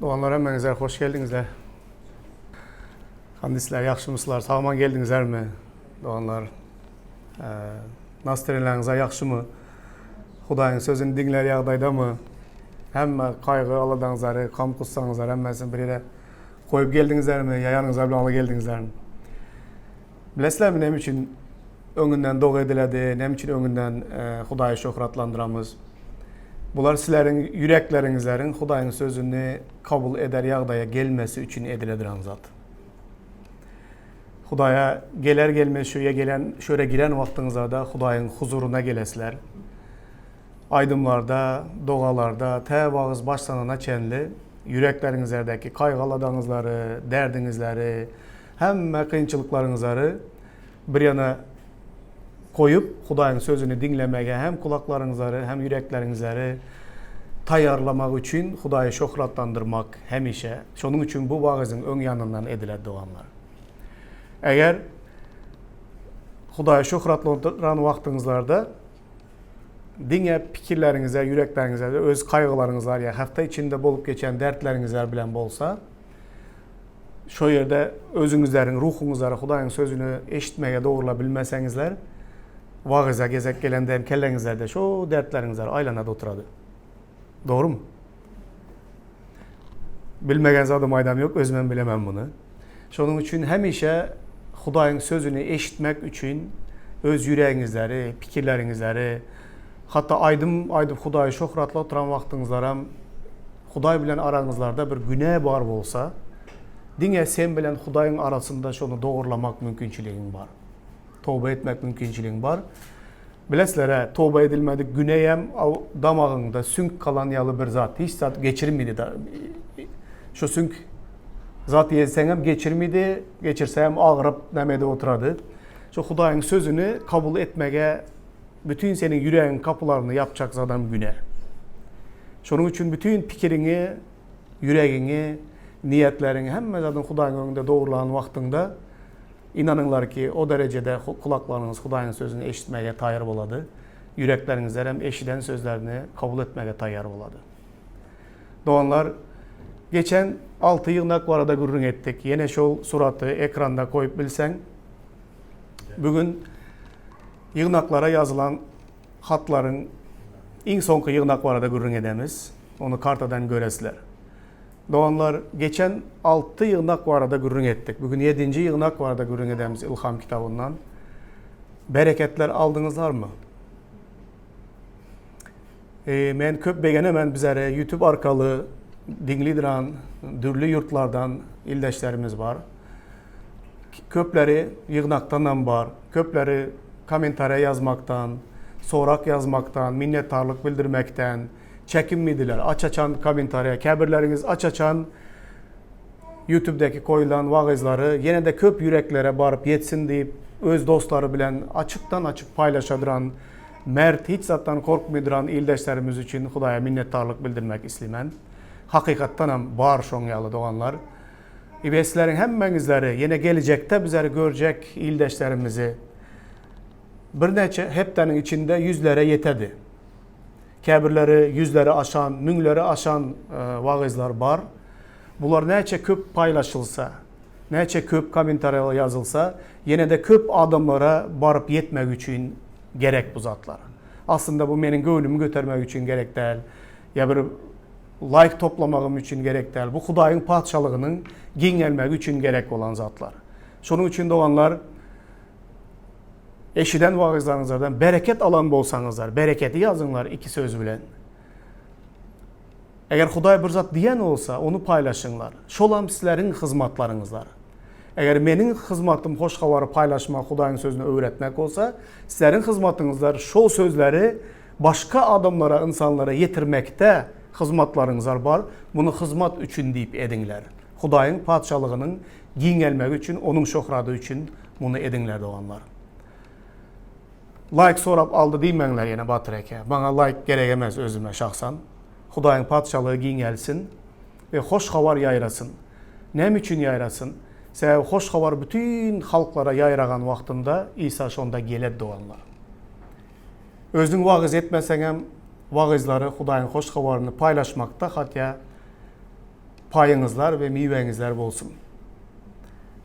Doganlar hemmäňizler hoş geldiňizler. Handisler ýagşymyslar, sag-aman geldiňizlermi doganlar? Nastreniýaňyza ýagşymy? Hudaýyň sözüni diňlär ýagdaýdamy? Hemme kaýgy aladaňyzlary, gam gussaňyzlary hemmesini bir ýere goýup geldiňizlermi ýa ýanyňyza bilen alyp geldiňizlermi? Bilesizlermi näme üçin öňünden doga ediledi, näme üçin öňünden Hudaýy şöhratlandyramyz? Bular sizleriň ýürekleriňizleriň Hudaýyň sözüni kabul eder ýagdaýa gelmesi üçin ediledirän zat. Hudaýa geler gelmez şu ýe gelen, şu ýere giren wagtyňyzda Hudaýyň huzuryna gelesizler. Aýdymlarda, dogalarda tä wagyz başlanana çenli ýürekleriňizlerdäki kaýgy-aladaňyzlary, derdiňizleri, hemme kynçylyklaryňyzlary bir ýana goýup, Hudaýyň sözüni diňlemege hem kulaklaryňyzlary, hem ýürekleriňizleri taýýarlamak üçin Hudaýy şöhratlandyrmak hemişe. Şonuň üçin bu wagyzyň öň ýanyndan ediler doganlar. Eger Hudaýy şöhratlandyran wagtyňyzlarda diňe pikirleriňize, ýürekleriňize öz kaýgylaryňyzlar ýa hafta içinde bolup geçen dertleriňizler bilen bolsa, Şo ýerde özüňizleriň ruhuňyzlary Hudaýyň sözüni eşitmege dogrula bilmeseňizler, wagyza gezek gelende hem kelleňizlerde şo dertleriňizler aýlanady oturady. Dogrumy? Bilmegen zadym aýdam ýok, özümem bilemem muny. Şonuň üçin hemişe Hudaýyň sözüni eşitmek üçin öz ýüregiňizleri, pikirleriňizleri, hatda aýdym aýdyp Hudaýy şöhratlap oturan wagtyňyzlaram Hudaý bilen araňyzlarda bir günä bar bolsa, diňe sen bilen Hudaýyň arasynda şony dogurlamak mümkinçiligiň bar. Toba etmek mümkinçiligiň bar. Bilesizler-ä, toba edilmedik güneýem damagyňda süňk galan ýaly bir zat. Hiç zat geçirmedi. Şu süňk zat ýeseňem geçirmedi, geçirseňem agyryp näme edip oturady. Şu Hudaýyň sözüni kabul etmege Bütin seniň ýüregiň gapylaryny ýapjak zadam günä. Şonuň üçin bütin pikiriňi, ýüregiňi, niýetleriňi hemme zadyny Hudaýyň öňünde dogrulan wagtyňda ynanyňlar ki, o derejede kulaklaryňyz Hudaýyň sözüni eşitmäge taýýar bolady, ýürekleriňizlerem eşiden sözlerini kabul etmäge taýýar bolady. Doganlar, geçen alty ýygnak barada gürrüň etdik. Ýene şol suraty ekranda goýup bilseň. Bu gün Ýygnaklara ýazylan hatlaryň iň soňky ýygnak barada gürrüň edemiz. Ony kartadan göresizler. Doganlar, geçen alty ýygnak barada gürrüň etdik. Bu gün ýedinji ýygnak barada gürrüň edemiz Ylham kitabyndan. Bereketler aldyňyzlarmy? E, men köp begenemen bizlere YouTube arkaly diňlidiran dürli ýurtlardan ildeşlerimiz bar. Köpleri ýygnakdanam bar. Köpleri kommentariýa ýazmakdan, sorak ýazmakdan, minnetdarlyk bildirmekden çekinmediler. Aç-açan kommentariýa, käbirleriňiz aç-açan YouTubedäki goýlan wagyzlary ýene-de köp ýüreklere baryp ýetsin diýip, öz dostlary bilen açykdan-açyk paýlaşadyran, mert, hiç zatdan korkmydyran ildeşlerimiz üçin Hudaýa minnetdarlyk bildirmek islimen. Hakykatdanam bar şoň ýaly doganlar. Ibesleriň hemmeňizleri, ýene gelejekde bizleri görjek ildeşlerimizi birnäçe hepdäniň içinde ýüzlere ýetedi. Käbirleri ýüzleri aşan, müňleri aşan wagyzlar bar. Bular näçe köp paýlaşylsa, näçe köp kommentariýalar ýazylsa, ýene-de köp adamlara baryp ýetmegi üçin gerek bu zatlar. Aslynda bu meniň göwnümi götermek üçin gerek däl. Ýa bir laýk toplamagym üçin gerek däl. Bu Hudaýyň Patyşalygynyň giňelmegi üçin gerek bolan zatlar. Şonuň üçin doganlar, eşiden wagyzlaryňyzlardan bereket alan bolsaňyzlar, bereketi ýazyňlar iki söz bilen. Eger Hudaý bir zat diýen bolsa, ony paýlaşyňlar. Şolam sizleriň hyzmatlaryňyzlar. Eger meniň hyzmatym hoş habary paýlaşmak, Hudaýyň sözüni öwretmek bolsa, sizleriň hyzmatyňyzlar şol sözleri Başga adamlara, ynsanlara ýetirmekde hyzmatlaryňyzar bar, muny hyzmat üçin diýip ediňler. Hudaýyň Patyşalygynyň giňelmegi üçin, Onuň şöhrady üçin muny ediňler doganlar. Laýk sorap aldy diýmäňler ýene Batyr eke. Maňa laýk gerek emes özüme şahsan. Hudaýyň Patyşalygy giňelsin we hoş habar ýaýrasyn. Näme üçin ýaýrasyn? Sebäbi hoş habar bütin halklara ýaýragan wagtynda Isa şonda geler doganlar. Özüň wagyz etmeseňem, wagyzlary Hudaýyň hoş habaryny paýlaşmakda hatýa. paýyňyzlar we miweňizler bolsun.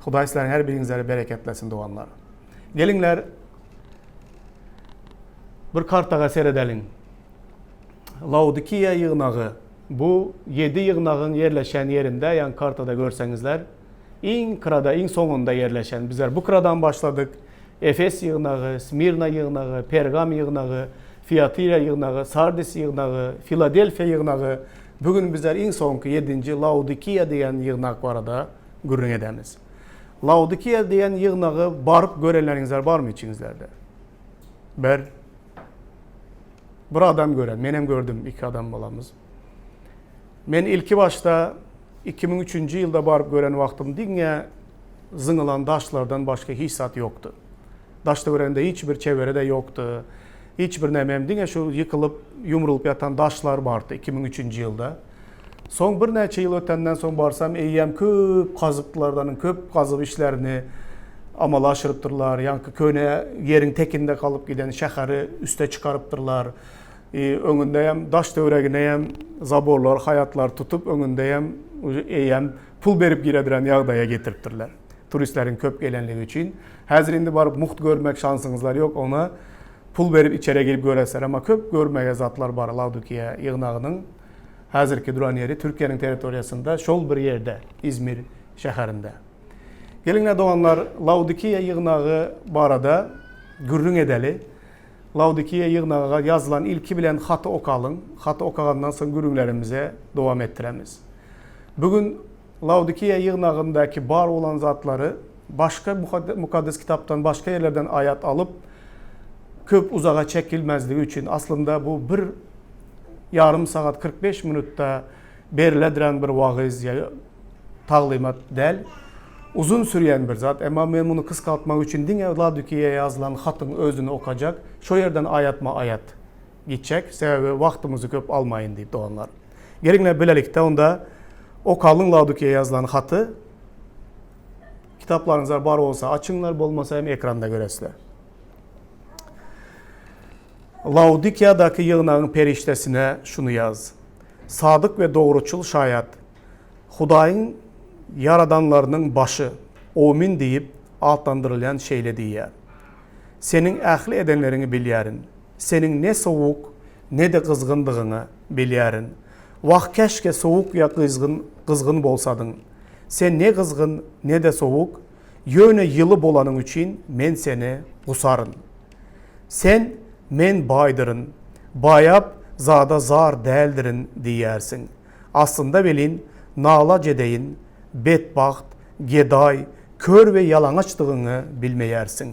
Hudaý sizleriň her biriňizleri bereketlesin doganlar. Geliňler bir kartaga seredeliň. Laodikiýa ýygnagy bu ýedi ýygnagyň ýerleşen ýerinde, ýagny kartada görseňizler, iň kyrada, iň soňunda ýerleşen. Bizler bu kyradan başladyk. Efes ýygnagy, Smirna ýygnagy, Pergam ýygnagy, Fiatira ýygnagy, Sardis ýygnagy, Filadelfiýa ýygnagy. Bu gün bizler iň soňky ýedinji Laodikiýa diýen ýygnak barada gürrüň edemiz. Laodikiýa diýen ýygnagy baryp görenleriňizler barmy içiňizlerde? Bir. Bir adam gören, menem gördüm, iki adam bolamyz. Men ilki başda 2003-nji ýylda baryp gören wagtym diňe zyňylan daşlardan başga hiç zat ýokdy. Daş-töwereginde hiç bir çebere-de ýokdy. Hiç bir näme diňe şu ýykylyp, ýumrulyp ýatan daşlar bardy 2003-nji ýylda. Soň birnäçe ýyl ötenden soň barsam, eýýäm köp gazypdylardan, köp gazyp işlerini amala aşyrypdyrlar. Ýaňky köne ýeriň tekinde galyp giden şäheri üste çykarypdyrlar. Öňünde hem daş-töweregine hem zaborlar, haýatlar tutup, öňünde hem eýýäm pul berip girediren ýagdaýa getiripdirler. Turistleriň köp gelenligi üçin. Häzir indi baryp mugt görmek şansyňyzlar ýok, ona pul berip içere girip göresizler. Emma köp görmege zatlar bar Laodikiýa ýygnagynyň häzirki duran ýeri Türkiýäniň territoriýasynda şol bir ýerde, Izmir şäherinde. Geliňler doganlar, Laodikiýa ýygnagy barada gürrüň edeli. Laodikiýa ýygnagyga ýazylan ilki bilen haty okalyň. Haty okagandan soň gürrüňlerimize dowam etdiremiz. Bu gün Laodikiýa ýygnagyndaky bar bolan zatlary başga Mukaddes Kitapdan başga ýerlerden aýat alyp, köp uzaga çekilmezligi üçin, aslynda bu bir ýarym sagat 45 minutda beriledren bir wagyz ýa taglymat däl, uzun sürýän bir zat. Emma men muny kysgaltmak üçin diňe Laodikiýa ýazylan hatyň özüni okajak, şo ýerden aýatma-aýat gitjek, sebäbi wagtymyzy köp almaýyn diýip doganlar. Geliňler bilelikde onda okalyň Laodikiýa ýazylan haty. Kitaplaryňyzlar bar bolsa açyňlar, bolmasa hem ekranda göresizler. Laodikiýadaky ýygnagyň perişdesine şuny ýaz. Sadyk we dogruçyl şaýat, Hudaýyň ýaradanlarynyň başy, Omin diýip atlandyrylýan şeýle diýýär, Seniň ähli edenleriňi bilýärin. Seniň ne sowuk, ne-de gyzgyndygyňy bilýärin. Wah, käşgä sowuk ýa gyzgyn, gyzgyn bolsadyň. Sen ne gyzgyn, ne-de sowuk, ýöne ýyly bolanyň üçin men seni gusaryn. Sen, Men baýdyryn, baýap zada zar däldirin diýýärsiň. Aslynda welin, nalajedeýin, betbagt, gedaý, kör we ýalaňaçdygyňy bilmeýärsiň.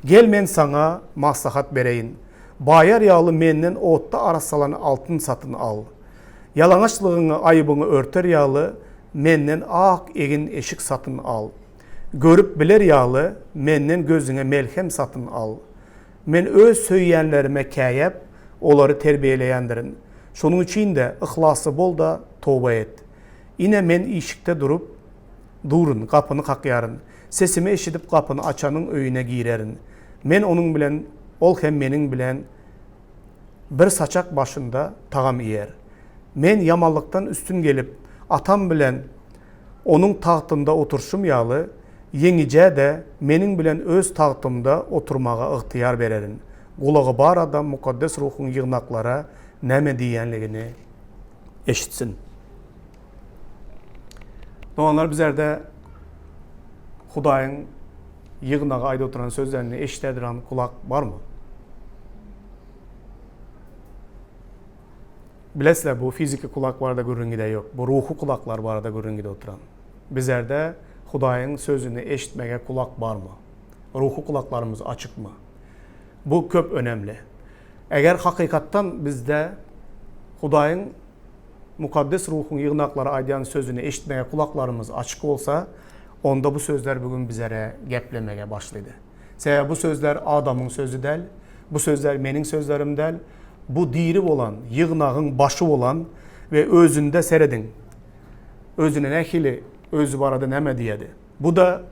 Gel men saňa maslahat bereýin. Baýar ýaly menden otda arassalan altyn satyn al. Ýalaňaçlygyňy, aýybyňy örter ýaly menden ak egin-eşik satyn al. Görüp biler ýaly menden gözüňe melhem satyn al. Men öz söýýänlerime käýäp, olary terbiýeleýändirin. Şonuň üçin-de, yhlasly bol-da, toba et. Ine, men işikde durup, durun, gapyny kakýaryn. Sesimi eşidip gapyny açanyň öýüne girerin. Men onuň bilen, ol hem meniň bilen bir saçak başynda tagam iýer. Men ýamanlykdan üstün gelip, Atam bilen Onuň tagtynda oturyşym ýaly, ýeňijä-de meniň bilen öz tagtymda oturmaga ygtyýar bererin. Gulagy bar adam Mukaddes Ruhuň ýygnaklara näme diýýänligini eşitsin. Doganlar bizlerde Hudaýyň ýygnaga aýdyp oturan sözlerini eşidädiran gulak barmy? Bilesizler bu fiziki kulak barada gürrüň gide ýok. Bu ruhy kulaklar barada gürrüň gide oturan. Bizlerde Hudaýyň sözüni eşitmege kulak barmy? Ruhy kulaklarymyz açykmy? Bu köp önemli. Eger hakykatdan bizde Hudaýyň Mukaddes Ruhuň ýygnaklara aýdýan sözüni eşitmege kulaklarymyz açyk bolsa, onda bu sözler bu gün bizere geplemege başlydy. Sebäbi bu sözler adamyň sözi däl, bu sözler meniň sözlerim däl, bu diri bolan, ýygnagyň başy bolan we özünde serediň, özüne nähili, özi barada näme diýedi. Bu-da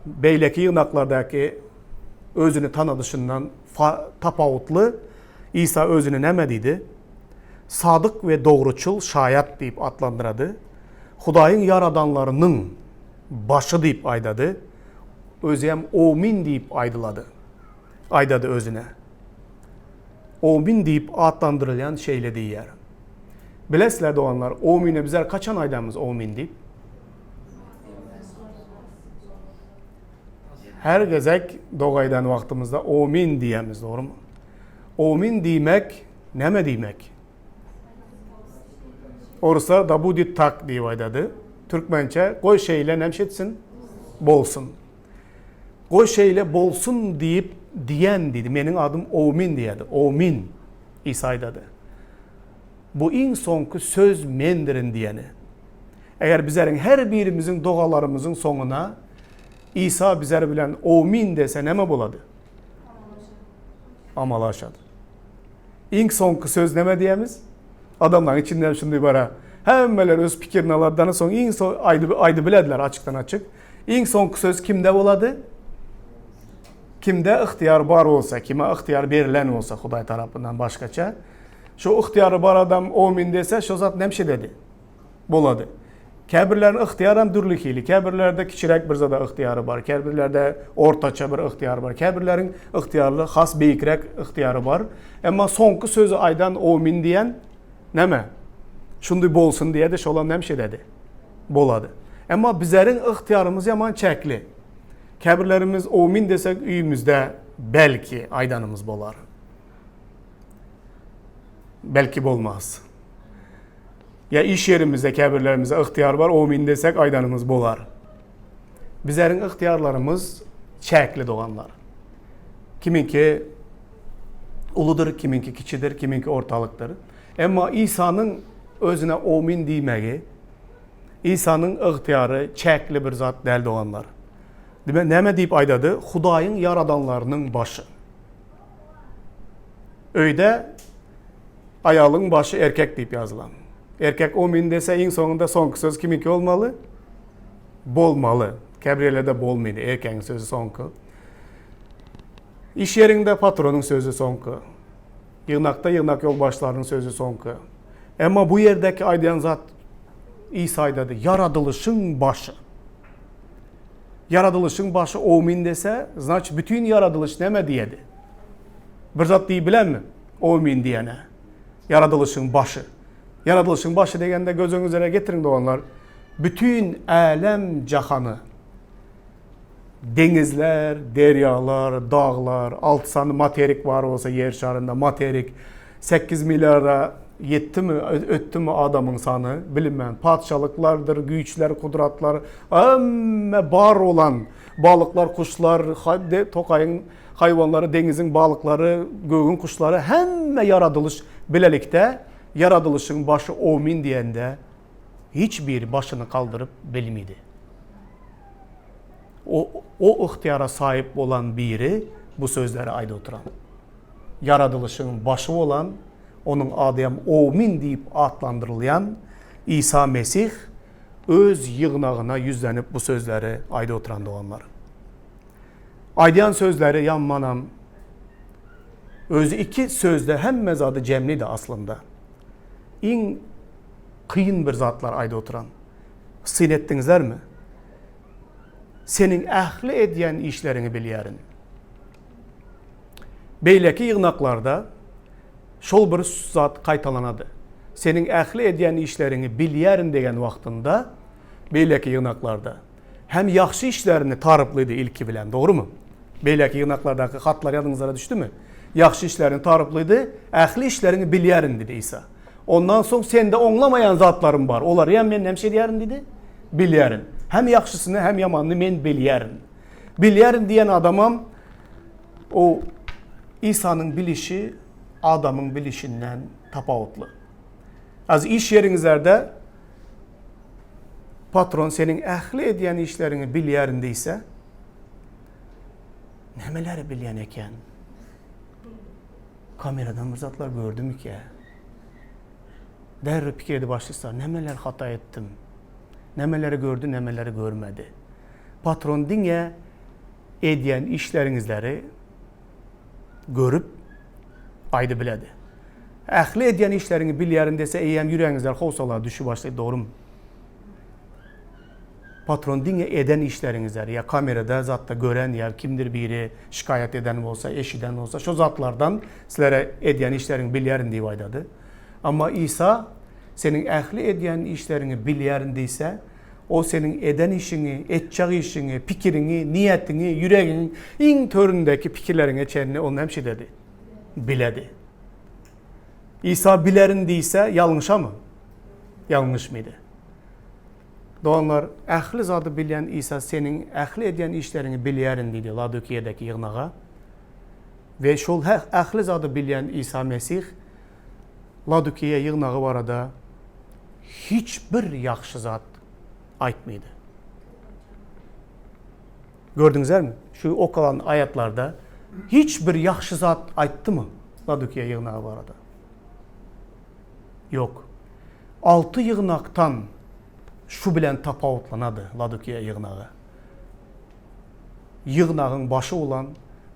beýleki ýygnaklardaky özüni tanadyşyndan tapawutly, Isa özüne näme diýdi? Sadyk we dogruçyl şaýat diýip atlandyrady. Hudaýyň ýaradanlarynyň başy diýip aýdady. Özem Omin diýip aýdylady. Aýdady özüne. Omin diýip atlandyrylýan şeýle diýýär. Bilesizler doganlar, Omine bizler kaçan aýdamyz Omin diýip? Her gezek doga eden wagtymyzda Omin diýemiz, dogrumy? Omin diýmek näme diýmek? Oruslar da budit tak diýip aýdady. Türkmençe goý şeýle näme etsin? Bolsun. Goý şeýle bolsun diýip diýen diýdi. Meniň adym Omin diýedi. Omin. Isa aýdady. Bu iň soňky söz mendirin diýeni. Eger bizleriň her birimiziň dogalarymyzyň soňuna Isa bizler bilen Omin dese näme bolady? Amala aşady. Iň soňky söz näme diýemiz? Adamlaryň içinden şunday bara. Hemmeler öz pikirini alardan soň iň so aýdy aýdy bilediler açykdan açyk. Iň soňky söz kimde bolady? Kimde ygtyýar bar bolsa, kime ygtyýar berilen bolsa Hudaý tarapyndan başgaça. Şu ygtyýary bar adam omin dese, şo zat näme şededi? Bolady. Käbirleriniň ygtyýaram dürli hili. Käbirlerde kiçiräk bir zada ygtyýary bar, käbirlerde ortaça bir ygtyýary bar, käbirleriň ygtyýarly has beýikräk ygtyýary bar. Emma soňky sözi aýdan omin diýen näme? Şundy bolsun diýedi, şolam näme şededi? Bolady. Emma bizleriň ygtyýarymyz ýaman çäkli. Käbirlerimiz omin desek öýümizde belki aýdanymyz bolar. Belki bolmaz. Ýa iş ýerimizde käbirlerimize ygtyýar bar, omin desek aýdanymyz bolar. Bizleriň ygtyýarlarymyz çäkli doganlar. Kiminki uludyr, kiminki kiçidir, kiminki ortalykdyr. Emma Isanyň özüne omin diýmegi Isanyň ygtyýary çäkli bir zat däl doganlar. Diýmek näme diýip aýdady? Hudaýyň ýaradanlarynyň başy. Öýde aýalyň başy erkek diýip ýazylan. Erkek omin dese iň soňunda soňky söz kimiňki bolmaly? Bolmaly. Käbir ýerlerde bolmaýdy erkegiň sözi soňky. Iş ýeriňde patronyň sözi soňky. Ýygnakda ýygnak ýolbaşçylarynyň sözi soňky. Emma bu ýerdäki aýdýan zat Isa aýdady, ýaradylyşyň başy. Ýaradylyşyň başy omin dese, znaçt bütin ýaradylyş näme diýedi? Bir zat diýip bilenmi? Omin diýene. Ýaradylyşyň başy. Ýaradylyşyň başy degende göz öňüňizlere getiriň doganlar. Bütin älem jahany deňizler, derýalar, daglar, 6 sany materik bar bolsa ýer şarynda materik 8 milliarda ýetdimi, ötdümi adamyň sany bilinmän. Patyşalyklardyr, güýçler, kudratlar, hemme bar bolan balyklar, kuşlar, tokaýyň haýwanlary, deňiziň balyklary, gögüň kuşlary hemme ýaradylyş bilelikde ýaradylyşyň başy omin diýende hiç biri başyny galdyryp bilmedi. O, o ygtyýara saýyp bolan biri bu sözleri aýdyp oturan. Ýaradylyşyň başy bolan, onuň ady hem Omin diýip atlandyrylýan Isa Mesih öz ýygnagyna ýüzlenip bu sözleri aýdyp oturan doganlar. Aýdýan sözleri ýamanam özi iki sözde hemme zady jemlidi aslynda. Iň kyn bir zatlar aýdyp oturan. Syn etdiňizlermi? Seniň ähli edýän işleriňi bilýärin. Beýleki ýygnaklarda şol bir zat gaýtalanady. Seniň ähli edýän işleriňi bilýärin degen wagtynda beýleki ýygnaklarda hem ýagşy işlerini taryplydy ilki bilen, dogrumy? Beýleki ýygnaklardaky hatlar ýadyňyzlara düşdümi? Ýagşy işlerini taryplydy, ähli işleriňi bilýärin diýdi Isa. Ondan soň sende oňlamaýan zatlarym bar, olary hem men näme edýärin diýdi? Bilýärin. Hem ýagşysyny, hem ýamanyny men bilýärin. Bilýärin diýen adamam o Isanyň bilişi adamyň bilişinden tapawutly. Az iş ýeriňizlerde patron seniň ähli edýän işleriňi bilýärin diýse, nämeleri bilýän eken? Kameradan bir zatlar gördümikä? Derrew pikir edip başlaýsa, nämeler hata etdim? Nämeleri gördi, nämeleri görmedi? Patron diňe edýän işleriňizleri görüp aýdy biledi. Ähli edýän işleriňi bilýärin dese, eýýäm ýüregiňizler howsala düşüp başlaýdy, dogrumy? Patron diňe eden işleriňizleri ýa kamerada zatda gören ýa kimdir biri şikaýat eden bolsa, eşiden bolsa şo zatlardan sizlere edýän işleriňi bilýärin diýip aýdady. Amma Isa seniň ähli edýän işleriňi bilýärin diýse, O seniň eden işiňi, etjek işiňi, pikiriňi, niýetiňi, ýüregiň iň töründäki pikirleriňe çenli Ol näme şeýdedi? Biledi. Isa bilerin diýse ýalňyşamy? Ýalňyşmydy. Doganlar, ähli zady bilýän Isa seniň ähli edýän işleriňi bilýärin diýdi Laodikiýadäki ýygnaga. We şol ähli zady bilýän Isa Mesih Laodikiýa ýygnagy barada hiç bir ýagşy zat aýtmady. Gördüňizlermi? Şu okalan aýatlarda hiç bir ýagşy zat aýtdymy Laodikiýa ýygnagy barada? Ýok. Alty ýygnakdan şu bilen tapawutlanady Laodikiýa ýygnagy. Ýygnagyň başy bolan,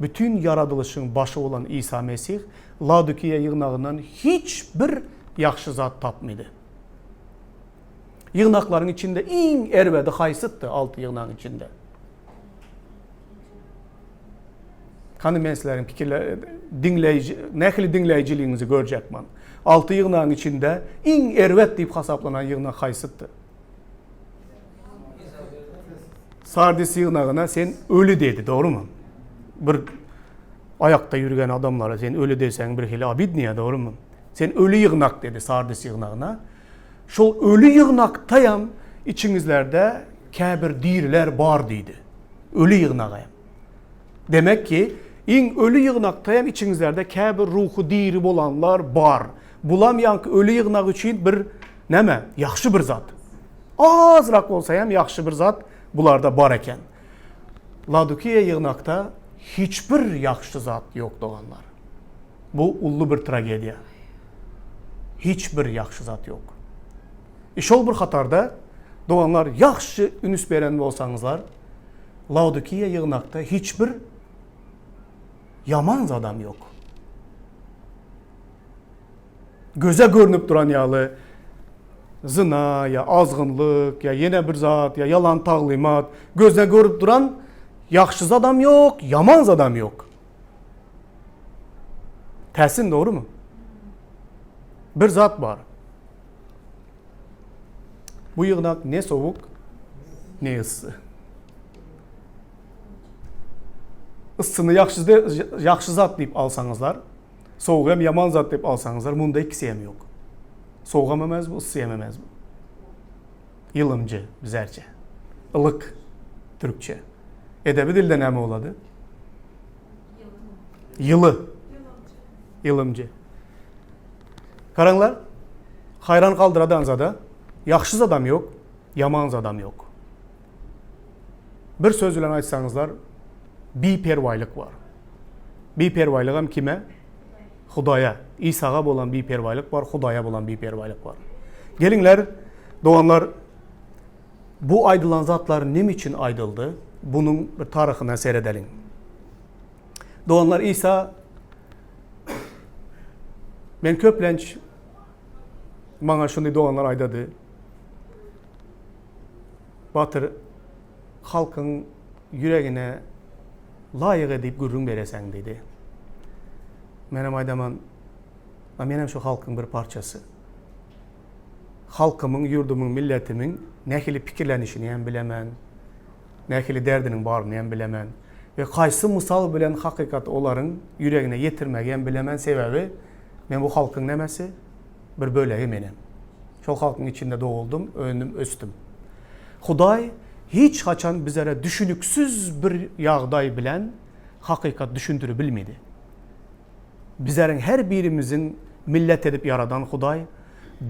bütin ýaradylyşyň başy bolan Isa Mesih Laodikiýa ýygnagyndan hiç bir ýagşy zat tapmady. Ýygnaklaryň içinde iň erbedi haýsytdy alty ýygnagyň içinde? Hany men sizleriň pikirler diňleýji nähili diňleýjiligiňizi görjek man. Alty ýygnagyň içinde iň erbet diýip hasaplanan ýygnak haýsytdy? Sardis ýygnagyna sen öli dedi, dogrumy? Bir aýakda ýürgen adamlara sen öli deseň bir hili obidniýa, dogrumy? Sen öli ýygnak dedi Sardis ýygnagyna. Şol öli ýygnakdaýam içiňizlerde käbir diriler bar diýdi. Öli ýygnagaýam. Demek ki, iň öli ýygnakdaýam içiňizlerde käbir ruhy diri bolanlar bar. Bulam ýaňky öli ýygnak üçin bir näme? Ýagşy bir zat. Azrak bolsaýam ýagşy bir zat bularda bar eken. Laodikiýa ýygnakda hiç bir ýagşy zat ýok doganlar. Bu uly bir tragediýa. Hiç bir ýagşy zat ýok. E şol bir hatarda doganlar ýagşy ünüs beren bolsaňyzlar, Laodikiýa ýygnakda hiç bir ýaman zadam ýok. Göze görnüp duran ýaly zyna ýa azgynlyk ýa ýene bir zat ýa ýalan taglymat gözüne görüp duran ýagşy zadam ýok, ýaman zadam ýok. Täsin dogrumy? Bir zat bar. Bu ýygnak ne sowuk, ne yssy. Yssyny ýagşy ýagşy zat diýip alsaňyzlar, sowugy hem ýaman zat diýip alsaňyzlar, munda ikisi hem ýok. Sowugam emez bu, yssy hem emez bu. Ýylymjy bizerçe. Ylyk türkçe. Edebi dilde näme bolady? Ýyly. Ýylymjy. Garaňlar, haýran galdyradan zada, ýagşy zadam ýok, ýaman zadam ýok. Bir söz bilen aýtsaňyzlar, biperwaýlyk bar. Biperwaýlygam kime? Hudaýa, Isaga bolan biperwaýlyk bar, Hudaýa bolan biperwaýlyk bar. Geliňler, doganlar, bu aýdylan zatlar neme üçin aýdyldy? Bunuň bir taryhyna seredeliň. Doganlar, Isa Men köplenç maňa şuny doganlar aýdady. Batyr, halkyň ýüregine laýyk edip gürrüň bereseň diýdi. Menem aýdaman, a menem şu halkyň bir parçasy. Halkymyň, ýurdumyň, milletimiň nähili pikirlenişini hem bilemen, nähili derdiniň baryny hem bilemen we haýsy mysal bilen hakykaty olaryň ýüregine ýetirmegi hem bilemen, sebäbi men bu halkyň nämesi? Bir bölegi menem. Şol halkyň içinde doguldym, öndüm, ösdüm. Hudaý hiç haçan bizlere düşüniksiz bir ýagdaý bilen hakykat düşündirip bilmedi. Bizleriň her birimiziň millet edip ýaradan Hudaý,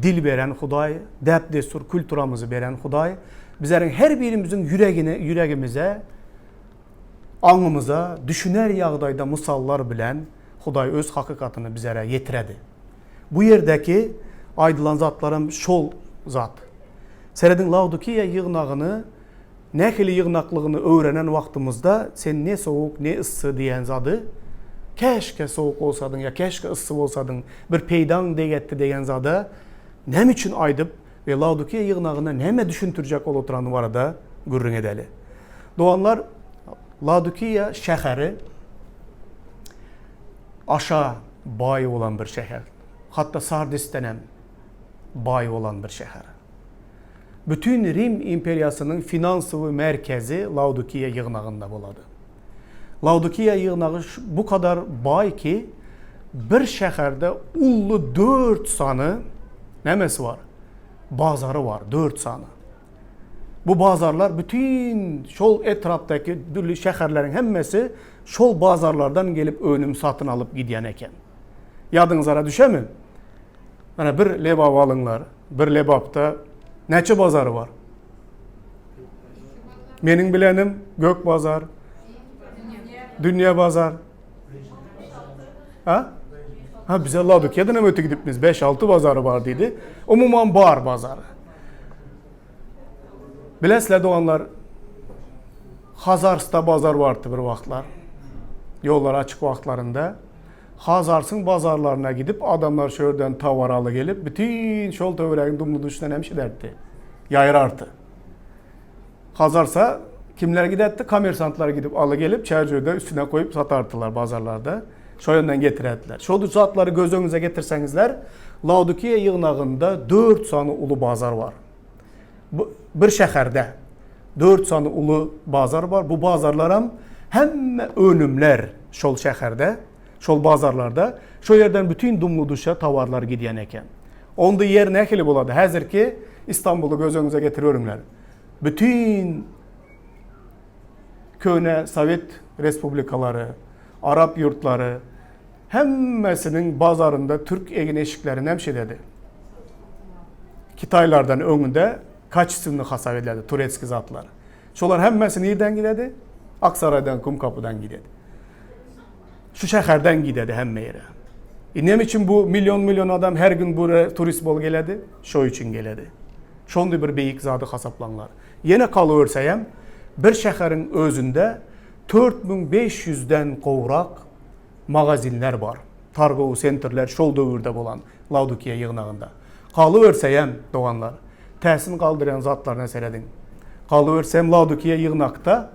dil beren Hudaý, däp-dessur, kulturamyzy beren Hudaý, bizleriň her birimiziň ýüregine, ýüregimize, aňymyza düşüner ýagdaýda mysallar bilen Hudaý öz hakykatyny bizlere ýetiredi. Bu ýerdäki aýdylan zatlaram şol zat. Serediň Laodikiýa ýygnagyny nähili ýygnaklygyny öwrenen wagtymyzda sen ne sowuk ne yssy diýen zady käşgä sowuk bolsadyň ýa käşgä yssy bolsadyň bir peýdaň degetdi degen zada näme üçin aýdyp we Laodikiýa ýygnagyna näme düşündirjek bolup oturany barada. gürrüň edeli. Doganlar, Laodikiýa şäheri aşa baý bolan bir şäher. Hatda Sardisden hem baý bolan bir şäher. Bütin Rim imperiýasynyň finansowy merkezi Laodikiýa ýygnagynda bolady. Laodikiýa ýygnagy bu kadar baý ki, bir şäherde uly dört sany nämesi bar? Bazary bar, dört sany. Bu bazarlar bütin şol etrapdaky dürli şäherleriň hemmesi şol bazarlardan gelip önüm satyn alyp gidýän eken. Ýadyňyzara düşemi? Mana bir Lebap alyňlar. Bir Lebapda näçe bazary bar? Meniň bilenim Gök bazar, Dünýä bazar. Ha? Ha bize Laodikiýadan hem öte gidipmiz. 5-6 bazary bar diýdi. Umuman bar bazary. Bilesizler doganlar, Hazarsda bazar bardy bir wagtlar. Ýollar açyk wagtlarynda. Hazarsyň bazarlaryna gidip, adamlar şu ýerden towar aly gelip, bütin şol töweregiň dumly-duşuna näme ederdi? Ýaýrardy. Hazarsa kimler giderdi? Kommersantlar gidip aly gelip, çärjewde üstüne goýup satardylar bazarlarda. Şo ýönden getirerdiler. Şol zatlary göz öňüňize getirseňizler, Laodikiýa ýygnagynda dört sany uly bazar bar. Bu bir şäherde dört sany uly bazar bar. Bu bazarlaram hemme önümler şol şäherde, şol bazarlarda, şo ýerden bütin dumly-duşa towarlar gidýän eken. Onda ýer nähili bolady? Häzirki Istanbuly göz öňüňize getiriberiňler. Bütin köne sowet respublikalary, arap ýurtlary hemmesiniň bazarynda türk egin-eşikleri näme şeýledi? Kitaýlardan öňünde kaçestwnyý hasap edilýärdi turetskiý zatlar. Şolar hemmesi nirden gidedi? Aksaraýdan, Kumkapydan gidedi. Şu şäherden gidedi hemme ýere. E näme üçin bu million-million adam her gün bura turist bolup geledi? Şo üçin geledi. Şondy bir beýik zady hasaplaňlar. Ýene galyberseýem, bir şäheriň özünde 4500 den gowrak magazinler bar. Targowy sentrler şol döwürde bolan Laodikiýa ýygnagynda. Galyberseýem, doganlar, täsin galdyrýan zatlaryna serediň. Galyberseýem, Laodikiýa ýygnakda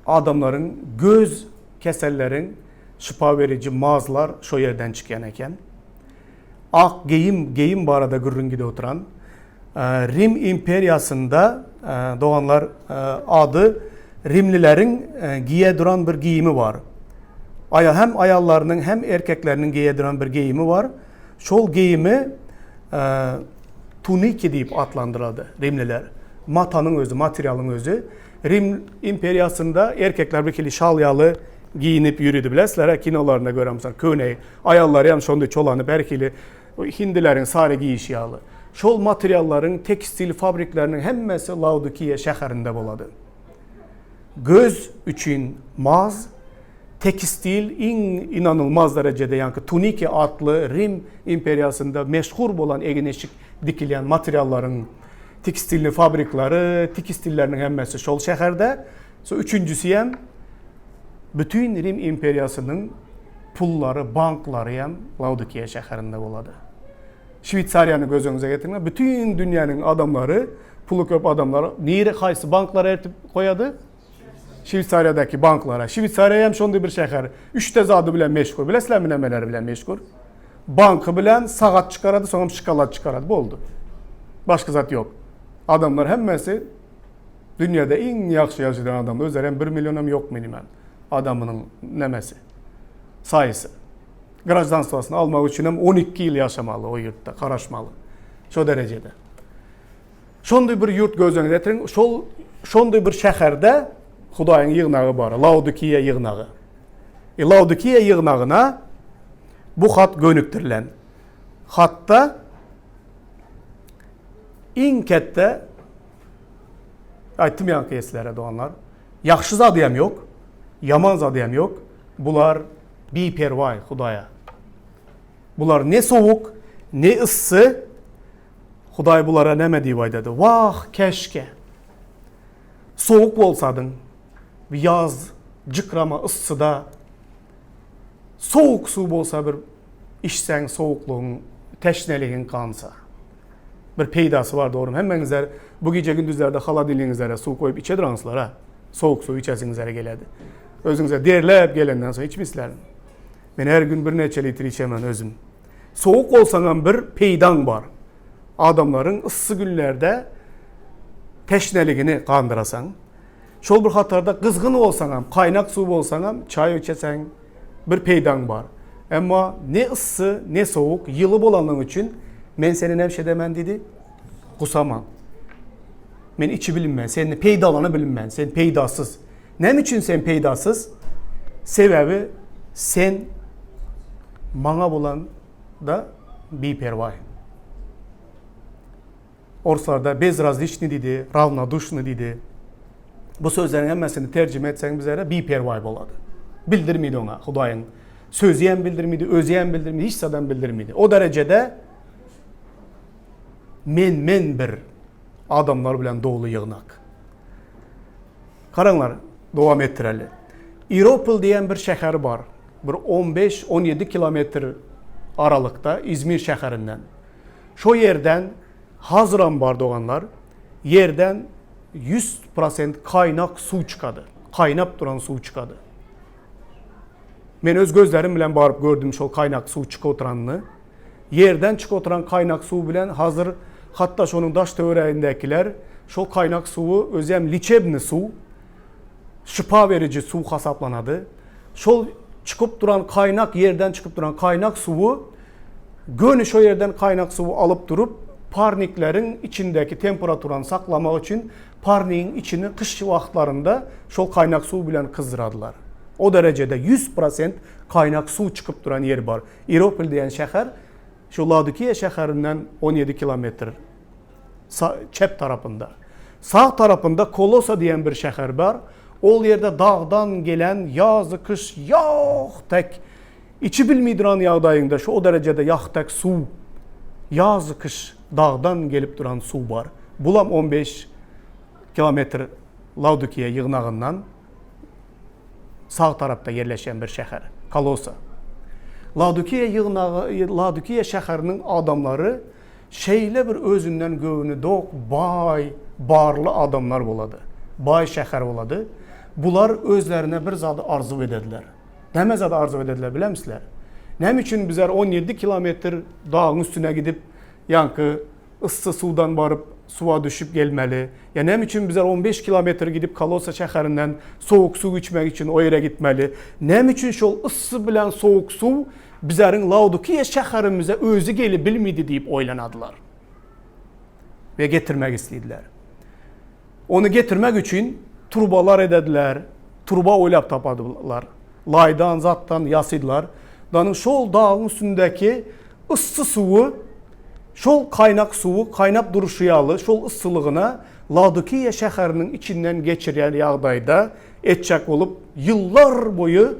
adamlaryň göz keselleriň şypa beriji mazlar şo ýerden çykýan eken. Ak geýim, geýim barada gürrüň gidip oturan. Rim imperiýasynda doganlar ady rimlileriň giýe duran bir geýimi bar. Aýa hem aýallarynyň hem erkekleriniň giýe duran bir geýimi bar. Şol geýimi tuniki diýip atlandyrady rimliler. Matanyň özi, materialyň özi. Rim imperiýasynda erkekler bir hili şal ýaly giýinip ýüridi bilesizler, kinolarynda göremsoň köne aýallary hem şonda çolanyp her hili Hindileriň sary geýişi ýaly. Şol materiallaryň tekstil fabrikleriniň hemmesi Laodikiýa şäherinde bolady. Göz üçin maz, tekstil iň inanylmaz derejede, ýaňky tuniki atly Rim imperiýasynda meşhur bolan egin-eşik dikilýän materiallaryň tekstilni fabrikleri, tekstilleriniň hemmesi şol şäherde. So üçünjisi hem bütin Rim imperiýasynyň pullary, banklary hem Laodikiýa şäherinde bolady. Şweýsariýany göz öňüňize getiriň, bütin dünýäniň adamlary, puly köp adamlar nire haýsy banklara ertip goýady? Şweýsariýadaky banklara. Şweýsariýa hem şonda bir şäher. Üçte zady bilen meşhur. Bilesizlermi nämeleri bilen meşhur? Banky bilen sagat çykarady, soňam şokolad çykarady. Boldy. Başga zat ýok. Adamlar hemmesi dünýäde iň ýagşy ýaşaýan adamlar. Özleri hem 1 million hem ýok minimal adamynyň nämesi? Saýysy. Graždanstwasyny almak üçin hem 12 ýyl ýaşamaly o ýurtda, garaşmaly. Şo derejede. Şonday bir ýurt göz öňüne getiriň, şol şonday bir şäherde Hudaýyň ýygnagy bar, Laodikiýa ýygnagy. E, Laodikiýa ýygnagyna bu hat gönükdirilen. Hatda iň ketde aýtdym ýaňky eslere doganlar, ýagşy zady hem ýok, ýaman zady hem ýok. Bular biperwaý Hudaýa. Bular ne sowuk, ne yssy, Hudaý bulara näme diýip aýdady? Wah, käşge sowuk bolsadyň, bir ýaz jykrama yssyda sowuk suw bolsa bir içseň sowuklygyň, teşneligiň gansa. Bir peýdasy bar dogrymy? Hemmeňizler bu gije gündizlerde holodilnigiňizlere suw goýup içediranyzlar-a. Sowuk suw içesiňizlere geledi. Özüňize derläp gelenden soň içmisizler. Men her gün birnäçe litr içemen özüm. Sowuk bolsaňam bir peýdaň bar. Adamlaryň yssy günlerde teşneligini gandyrasaň. Şol bir hatarda gyzgyn bolsaňam, kaýnak suw bolsaňam, çaý içeseň bir peýdaň bar. Emma ne yssy, ne sowuk, ýyly bolanlygyň üçin men seni näme edemen diýdi? Gusaman. Men içi bilinmän, seni peýdalana bilinmän, sen peýdasyz. Näme üçin sen peýdasyz? Sebäbi sen maňa bolan da biperwaý. Orslarda bezrazliçnyý diýdi, rawnodušnyý diýdi. Bu sözleriň hemmesini terjime etseň bizlere biperwaý bolady. Bildirmedi oňa Hudaýyň sözi hem bildirmedi, özi hem bildirmedi, hiç zadam bildirmedi. O derejede men-men bir adamlar bilen doly ýygnak. Garaňlar, dowam etdireli. Iropol diýen bir şäher bar. Bir 15-17 kilometr aralykda Izmir şäherinden. Şo ýerden hazyram bar doganlar, ýerden 100% kaýnak suw çykady. Kaýnap duran suw çykady. Men öz gözlerim bilen baryp gördüm şol kaýnak suw çykyp oturanyny. Ýerden çykyp oturan kaýnak suw bilen hazyr hatda şonuň daş töweregindäkiler şol kaýnak suwy özem liçebny suw, şypa beriji suw hasaplanady. Şol çykyp duran kaýnak ýerden çykyp duran kaýnak suwy göni şo ýerden kaýnak suwy alyp durup parnikleriň içindäki temperaturany saklamak üçin parnigiň içini gyş wagtlarynda şol kaýnak suw bilen gyzdyradylar. O derejede 100% kaýnak suw çykyp duran ýeri bar. Iropol diýen şäher şu Laodikiýa şäherinden 17 kilometr çep tarapynda. Sag tarapynda Kolosa diýen bir şäher bar. Ol ýerde dagdan gelen ýazy-kyş ýag tek içi bilmeý duran ýagdaýyňda şu o derejede ýag tek suw ýazy-kyş dagdan gelip duran suw bar. Bulam 15 kilometr Laodikiýa ýygnagyndan sag tarapda ýerleşen bir şäher, Kolosa. Laodikiýa ýygnagy, Laodikiýa şäheriniň adamlary şeýle bir özünden göwni dok, baý, barly adamlar bolady. Baý şäher bolady. Bular özlerine bir zady arzuw edediler. Näme zady arzuw edediler bilemisizler? Näme üçin bizler 17 kilometr dagyň üstüne gidip, ýaňky yssy suwdan baryp, suwa düşüp gelmeli? Ýa näme üçin bizler 15 kilometr gidip Kolosa şäherinden sowuk suw içmek üçin o ýere gitmeli? Näme üçin şol yssy bilen sowuk suw bizleriň Laodikiýa şäherimize özi geli bilmedi diýip oýlanadylar. We getirmek islediler. Ony getirmek üçin turbalar edediler, turba oýlap tapadylar. Laýdan, zatdan ýasydylar. Danyň şol dagyň üstündäki yssy suwy, şol kaýnak suwy kaýnap duruşy ýaly şol yssylygyna Laodikiýa şäheriniň içinden geçirýän ýagdaýda etjek bolup ýyllar boýy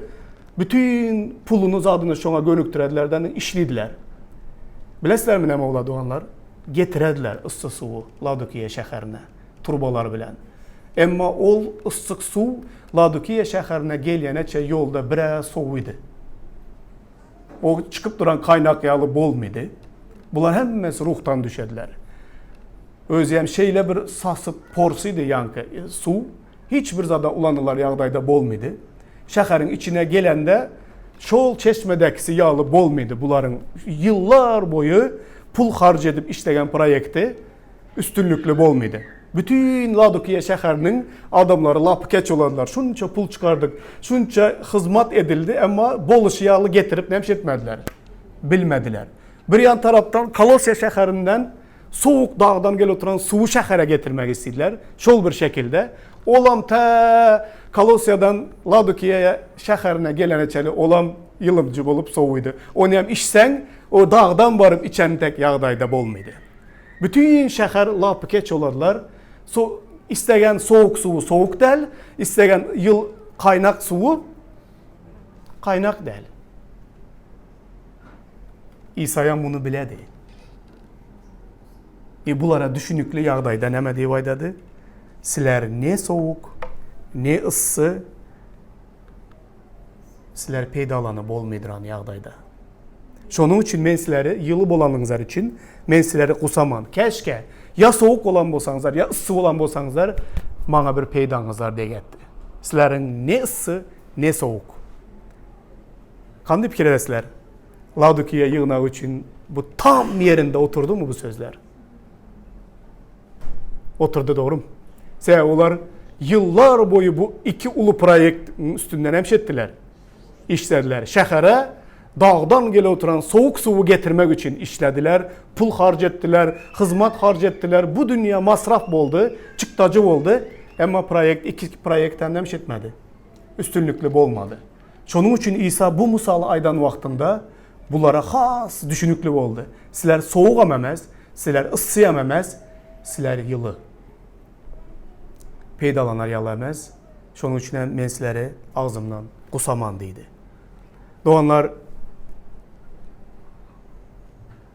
bütin puluny zadyny şoňa gönükdirediler-de işlediler. Bilesizlermi näme boldy doganlar? Getirediler yssy suwy Laodikiýa şäherine turbalar bilen. Emma ol yssyk suw Laodikiýa şäherine gelýäneçe ýolda biraz sowydy. O çykyp duran kaýnak ýaly bolmady. Bular hemmesi ruhdan düşediler. Özi hem şeýle bir sasyp porsydy ýaňky suw. Hiç bir zada ulanylar ýagdaýda bolmady. Şäheriň içine gelende şol çeşmedäkisi ýaly bolmady. Bularyň ýyllar boýy pul harç edip işlegen proýekti üstünlikli bolmady. Bütin Laodikiýa şäheriniň adamlary lapykeç bolardylar. Şunça pul çykardyk, şunça hyzmat edildi, emma boluşy ýaly getirip näme etmediler? Bilmediler. Bir ýan tarapdan Kolosiýa şäherinden sowuk dagdan gelip oturan suwy şähere getirmek istidiler. Şol bir şekilde. Olam tä Kolosiýadan Laodikiýa şäherine gelene çenli olam ýylymjy bolup sowydy. Ony hem içseň, o dagdan baryp içen tek ýagdaýda bolmady. Bütin şäher lapykeç bolarlar. So islegen sowuk suwy sowuk däl, islegen ýyl kaýnak suwy kaýnak däl. İsa'ya muny biledi. E bulara düşünikli ýagdaýda näme diýip aýdady? Sizler ne sowuk, ne yssy, sizler peýdalanyp bolmaýdyran ýagdaýda. Şonuň üçin men sizleri ýyly bolanyňyzlar üçin men sizleri gusaman. Käşgä ýa sowuk bolan bolsaňyzlar, ýa yssy bolan bolsaňyzlar, maňa bir peýdaňyzlar degetdi. Sizleriň ne yssy, ne sowuk. Kandy pikir edesizler? Laodikiýa ýygnagy üçin bu tam ýerinde oturdymy bu sözler? Oturdy dogrum. Sebäbi olar ýyllar boýy bu iki uly proýektiň üstünden hem şetdiler. Işlediler. Şähere dagdan gelip oturan sowuk suwy getirmek üçin işlediler, pul harç etdiler, hyzmat harç etdiler. Bu dünýä masraf boldy, çykdajy boldy. Emma proýekt iki proýekt hem şetmedi. Üstünlikli bolmady. Şonuň üçin Isa bu mysaly aýdan wagtynda bulara has düşünikli boldy. Sizler sowugam emes, sizler yssyam emes, sizler ýyly. Peýdalanar ýaly emes. Şonuň üçin hem men sizleri agzymdan gusaman diýdi. Doganlar,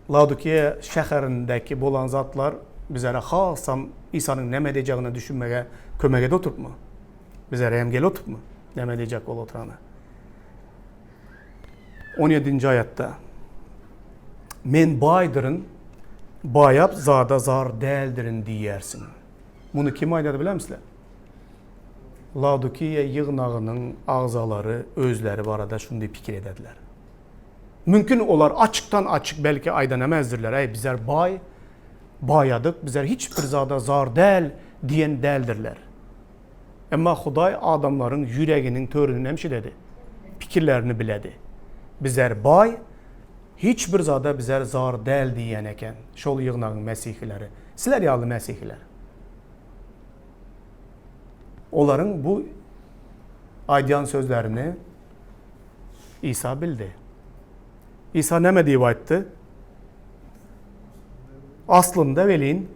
Laodikiýa şäherindäki bolan zatlar bizlere hasam Isanyň näme diýjegine düşünmege kömek edip oturypmy? Bizlere hem gelip oturypmy? Näme diýjek bolup oturany? 17-nji aýatda Men baýdyryn, baýap zada zar däldirin diýýärsiň. Muny kim aýdady bilemsizler? Laodikiýa ýygnagynyň agzalary özleri barada şunday pikir edediler. Mümkin olar açykdan açyk belki aýdan emezdirler, Äý, bizler baý, baýadyk, bizler hiç bir zada zar däl diýen däldirler. Emma Hudaý adamlaryň ýüreginiň törüni nemşidedi, pikirlerini biledi. Bizler baý, hiç bir zada bizler zar däl diýýän eken şol ýygnagyň mesihileri, sizler ýaly mesihiler. Olaryň bu aýdýan sözlerini Isa bildi. Isa näme diýip aýtdy? Aslynda welin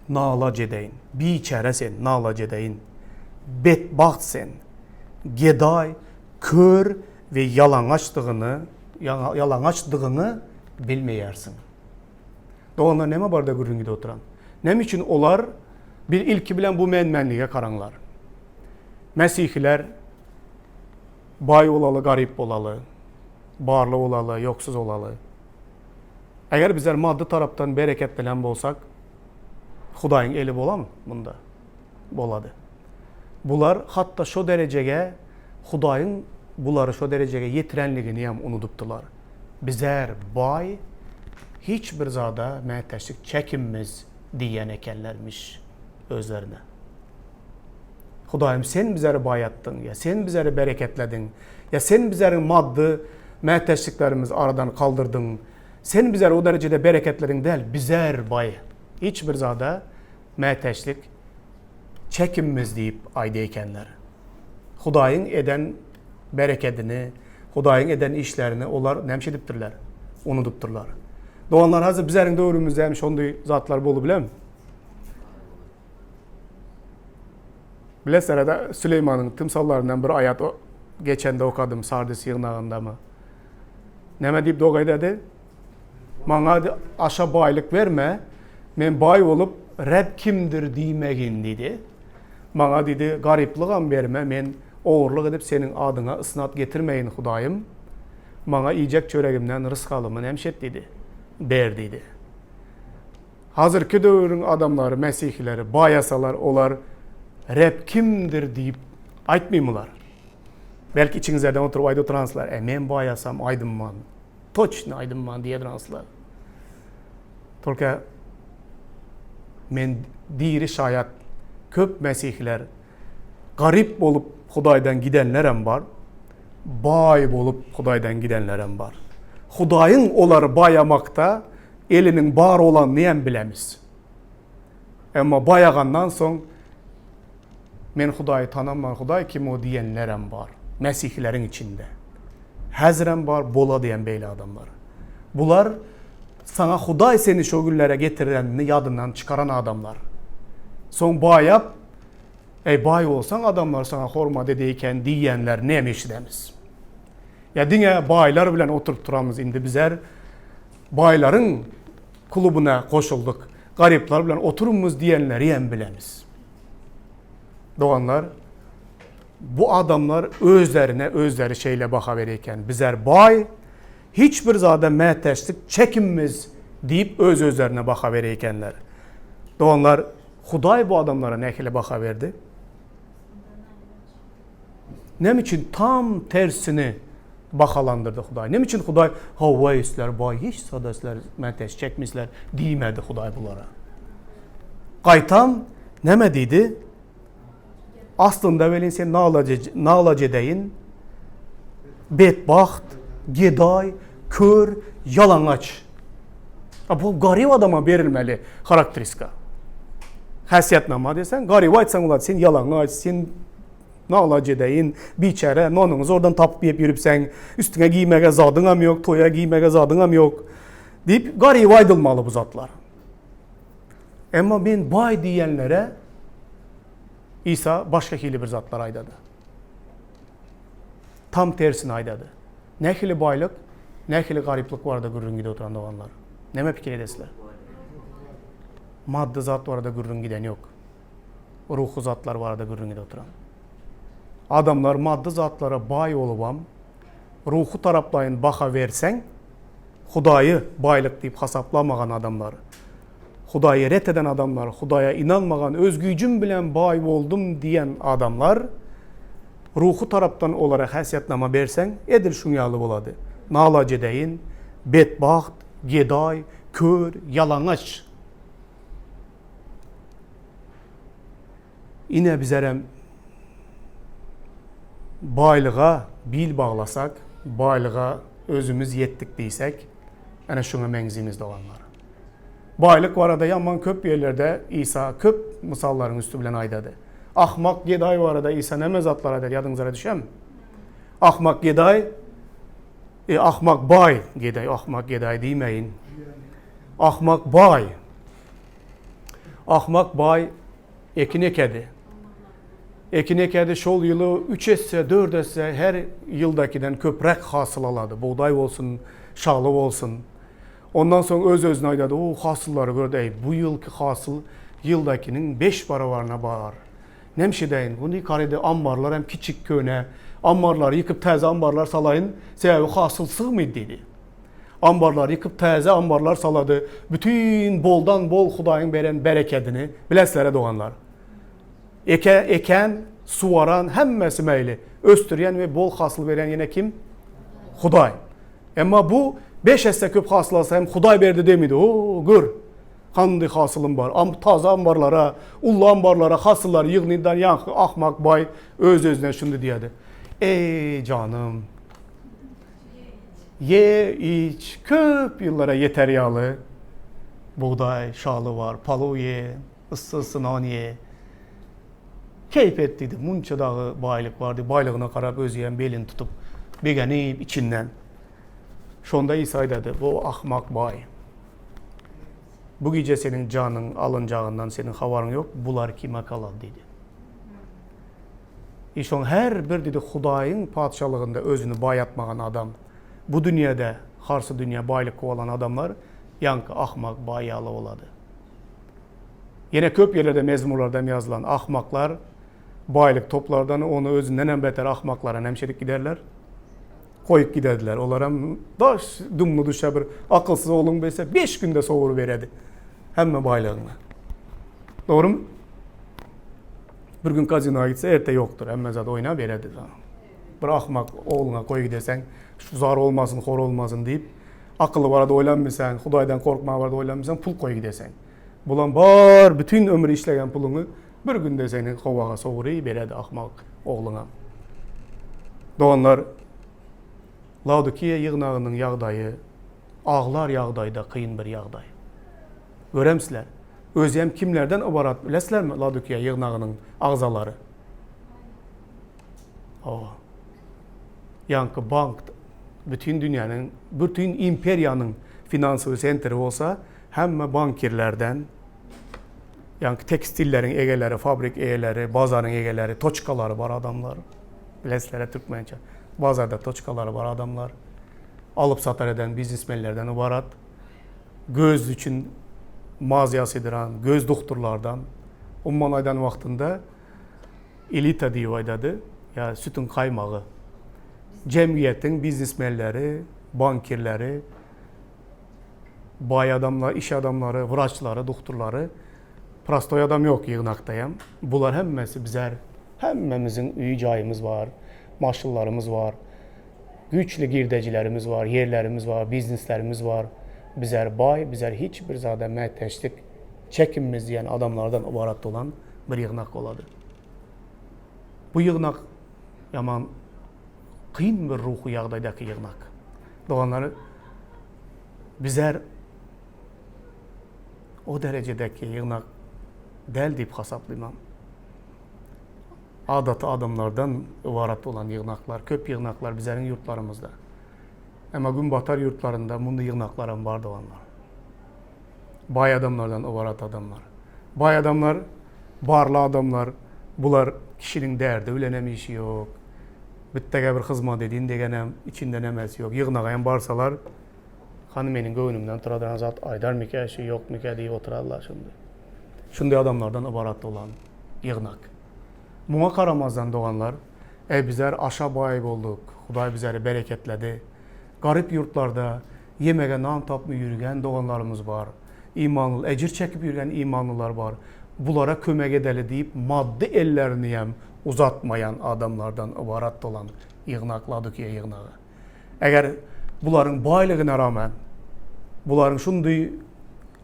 nalaç edeýin. Biçäre sen, nalaç edeýin. Betbagt sen. Gedaý, kör we ýalaňaçdygyny, ýalaňaçdygyňy bilmeýärsiň. Doganlar näme barada gürrüň gidip oturan? Näme üçin olar bir ilki bilen bu men-menlige garaňlar. Mesihiler baý bolaly, garyp bolaly, barly bolaly, ýoksuz bolaly. Eger bizler maddy tarapdan bereketlenen bolsak, Hudaýyň eli bolamy munda? Bolady. Bular hatda şo derejege Hudaýyň bulary şo derejege ýetirenligini hem unudypdylar. Bizler baý, hiç bir zada mätäçlik çekinmiz diýýän ekenlermiş özlerine. Hudaýym sen bizleri baýatdyň, ýa sen bizleri bereketlediň, ýa sen bizleriň maddy mätäçliklerimizi aradan kaldyrdyň, sen bizleri o derejede bereketlediň däl, bizler baý, hiç bir zada mätäçlik çekinmiz diýip aýdýa ekenler. Hudaýyň eden berekedini, Hudaýyň eden işlerini olar näme edipdirler? Unudypdyrlar. Doganlar, hazir bizleriň döwrümizde hem şonday zatlar bolup bilermi? Bilesizler-de Süleýmanyň tymsallaryndan bir aýat geçende okadym Sardis ýygnagyndamy. Näme diýip doga ededi? Maňa aşa baýlyk berme, men baý bolup Reb kimdir diýmegin diýdi. Maňa diýdi, garyplygam berme, men ogurlyk edip seniň adyňa ysnat getirmeýin Hudaýym. Maňa iýjek çöregimden rysgalymy nemşet diýdi. Ber diýdi. Hazirki döwrüň adamlary, mesihileri baýasalar, olar Reb kimdir diýip aýtmyňmylar? Belki içiňizlerden oturyp aýdyp oturansylar, e, men baýasam aýdymman, toçny aýdymman diýediranslar. Tolka men diri şaýat, köp mesihiler garyp bolup Hudaýdan gidenlerem bar, baý bolup Hudaýdan gidenlerem bar. Hudaýyň olary baýamakda eliniň bar bolanyny hem bilemiz. Emma baýagandan soň men Hudaýy tanaman, Hudaý kim o diýenlerem bar. Mesihileriň içinde. Häzirem bar, bolady hem beýle adamlar. Bular saňa Hudaý seni şo günlere getirenini ýadyndan çykaran adamlar. Soň baýap, Eý, baý bolsaň adamlar saňa hormat edeýken diýýänlerini hem eşidemiz. Ýa diňe baýlar bilen oturyp turamyz indi bizler baýlaryň klubyna goşuldyk, garyplar bilen oturmyz diýenleri hem bilemiz. Doganlar, bu adamlar özlerine özleri şeýle baha berýär eken. Bizler baý, hiç bir zada mätäçlik çekinmiz diýip öz-özlerine baha bereýkenler. Doganlar, Hudaý bu adamlara nähili baha berdi? Näme üçin tam tersini bahalandyrdy Hudaý? Näme üçin Hudaý, Hawa, sizler baý, hiç zada sizler mätäç çekmeýsizler diýmedi Hudaý bulara? Gaýtam näme diýdi? Aslynda welin sen nalajedeýin, betbagt, gedaý, kör, ýalaňaç. A bu garyp adama berilmeli harakteristika. Häsiýetnama diýseň, garyba aýtsaň bolady, sen ýalaňaç, sen nalajedeýin, biçäre, nonyňy zordan tapyp iýip ýörüpseň, üstüňe giýmäge zadyňam ýok, toýa giýmäge zadyňam ýok diýip garyba aýdylmaly bu zatlar. Emma men baý diýenlere Isa başga hili bir zatlar aýdady. Tam tersini aýdady. Nähili baýlyk, nähili garyplyk barada gürrüň gidip oturan doganlar? Näme pikir edesizler? Maddy zat barada gürrüň giden ýok. Ruhy zatlar barada gürrüň gidip oturan. Adamlar maddy zatlara baý bolubam, ruhy taraplaýyn baha berseň, Hudaýy baýlyk diýip hasaplamagan adamlar, Hudaýy ret eden adamlar, Hudaýa ynanmagan, öz güýjüm bilen baý boldum diýen adamlar, ruhy tarapdan olara häsiýetnama berseň, edil şuň ýaly bolady. Nalajedeýin, betbagt, gedaý, kör, ýalaňaç. Ine bizerem baýlyga bil baglasak, baýlyga özümiz ýetdik diýsek, ene şuňa meňzimiz doganlar. Baýlyk barada ýaman köp ýerlerde Isa köp mysallaryň üsti bilen aýdady. Ahmak gedaý barada Isa näme zatlar aýdady ýadyňyzara düşemi? Ahmak gedaý, e, ahmak baý, gedaý, ahmak gedaý diýmäýin. Ahmak baý. Ahmak baý ekin ekedi. Ekin ekedi, şol ýyly üç esse, dört esse her ýyldakiden köpräk hasyl alady. Bugdaý bolsun, şaly bolsun. Ondan soň öz-özüne aýdady, O, hasyllary gör eý, bu ýylky hasyl ýyldakiniň beş barabaryna bar. Nemşe edeýin, bu nikarede ammarlar hem kiçik, köne. Ammarlary ýykyp täze ammarlar salaýyn, sebäbi hasyl sygmydy diýdi. Ambarlary ýykyp täze ambarlar salady. Bütin boldan bol Hudaýyň beren berekedini bilesizler-ä doganlar. Eke, eken, suwaran hemmesi meýli. Ösdürýän we bol hasyl berýän ýene kim? Hudaý. Emma bu beş esse köp hasyl alsa hem Hudaý berdi demidi. O, gör, kandy hasylym bar. Am, taze ambarlara, uly ambarlara hasyllary ýygnyndan ýaňky ahmak baý öz-özüne şundy diýýärdi. Eý, janym. Ye, iç, köp ýyllara ýeter ýaly bugdaý, şaly bar, palow ye, yssy-yssy nan ye. Keýp et diýdi. Munça dagy baýlyk bar diýip, baýlygyna garap özüem belini tutup, begenip içinden. Şonda Isa aýdady, Bu ahmak baý. Bu gije seniň janyň alynjagyndan seniň habaryň ýok, bular kime galar diýdi. I şoň her bir diýdi Hudaýyň Patyşalygynda özüni baýatmagan adam, bu dünýäde harsy dünýä baýlyk kowalan adamlar ýaňky ahmak baý ýaly bolady. Ýene köp ýerlerde mezmurlarda hem ýazylan ahmaklar baýlyk toplardan ony özünden hem beter ahmaklara näme şedip giderler? Goýup giderdiler. Olar hem daş dumly duşa bir akylsyz ogluň bilse beş günde sowuryp beredi hemme baýlygyňy. Dogrymy? Bir gün kazinoya gitse erte ýokdur. Hemme zat oýnap beredi. Bir ahmak ogluňa goý gideseň, şu zar olmasyn, hor olmasyn diýip, akyly barada oýlanmasaň, Hudaýdan korkma barada oýlanmasaň, pul goý gideseň. Bulan bar bütün ömür işlegen puluňy bir günde seni howaga sowury beredi ahmak ogluňa. Doganlar, Laodikiýa ýygnagynyň ýagdaýy aglar ýagdaýda kyn bir ýagdaý. Göremsizler. Özem kimlerden ybarat bilesizlermi Laodikiýa ýygnagynyň agzalary? Hawa. Ýaňky bank bütin dünýäniň, bütin imperiýanyň finansowy sentri bolsa, hemme bankirlerden, ýaňky tekstilleriň egeleri, fabrik egeleri, bazaryň egeleri, toçkalary bar adamlar. Bilesizler türkmençe. Bazarda toçkalary bar adamlar. Alyp-satar eden biznesmenlerden ybarat. Göz üçin maz ýasydyran göz doktorlardan. Umuman aýdan wagtynda elita diýip aýdady, ýa sütüň gaýmagy. Jemgyýetiň biznesmenleri, bankirleri, baý adamlar, iş adamlary, wraçlary, doktorlary, prostoý adam ýok ýygnakdaýam. Bular hemmesi bizler, hemmämiziň öý jaýymyz bar, maşynlarymyz bar, güýçli girdejilerimiz bar, ýerlerimiz bar, bizneslerimiz bar. Bizler baý, bizler hiç bir zada mätäçlik çekinmiz diýen adamlardan ybarat bolan bir ýygnak bolady. Bu ýygnak ýaman kyn bir ruhy ýagdaýdaky ýygnak. Doganlar, bizler o derejedäki ýygnak däl diýip hasaplaýman. Adaty adamlardan ybarat bolan ýygnaklar, köp ýygnaklar bizleriň ýurtlarymyzda. Emma günbatar ýurtlarynda mundy ýygnaklaram bar doganlar. Baý adamlardan ybarat adamlar. Baý adamlar, barly adamlar, bular kişiniň derdi bilenem işi ýok. Bitdege bir hyzmat edin degenem içinde nemesi ýok. Ýygnaga hem barsalar, hany meniň göwnümden turadyran zat aýdarmyka şu ýokmyka diýip oturarlar şunda. Şunday adamlardan ybarat bolan ýygnak. Muňa garamazdan doganlar, eý bizler aşa baý bolduk, Hudaý bizleri bereketledi. Garyp ýurtlarda ýemege nan tapmy ýürgen doganlarymyz bar. Imanly, ejir çekip ýürgen imanlylar bar. Bulara kömek edeli diýip maddy ellerini hem uzatmaýan adamlardan ybarat bolan ýygnak Laodikiýa ýygnagy. Eger bularyň baýlygyna rağmen, bularyň şundy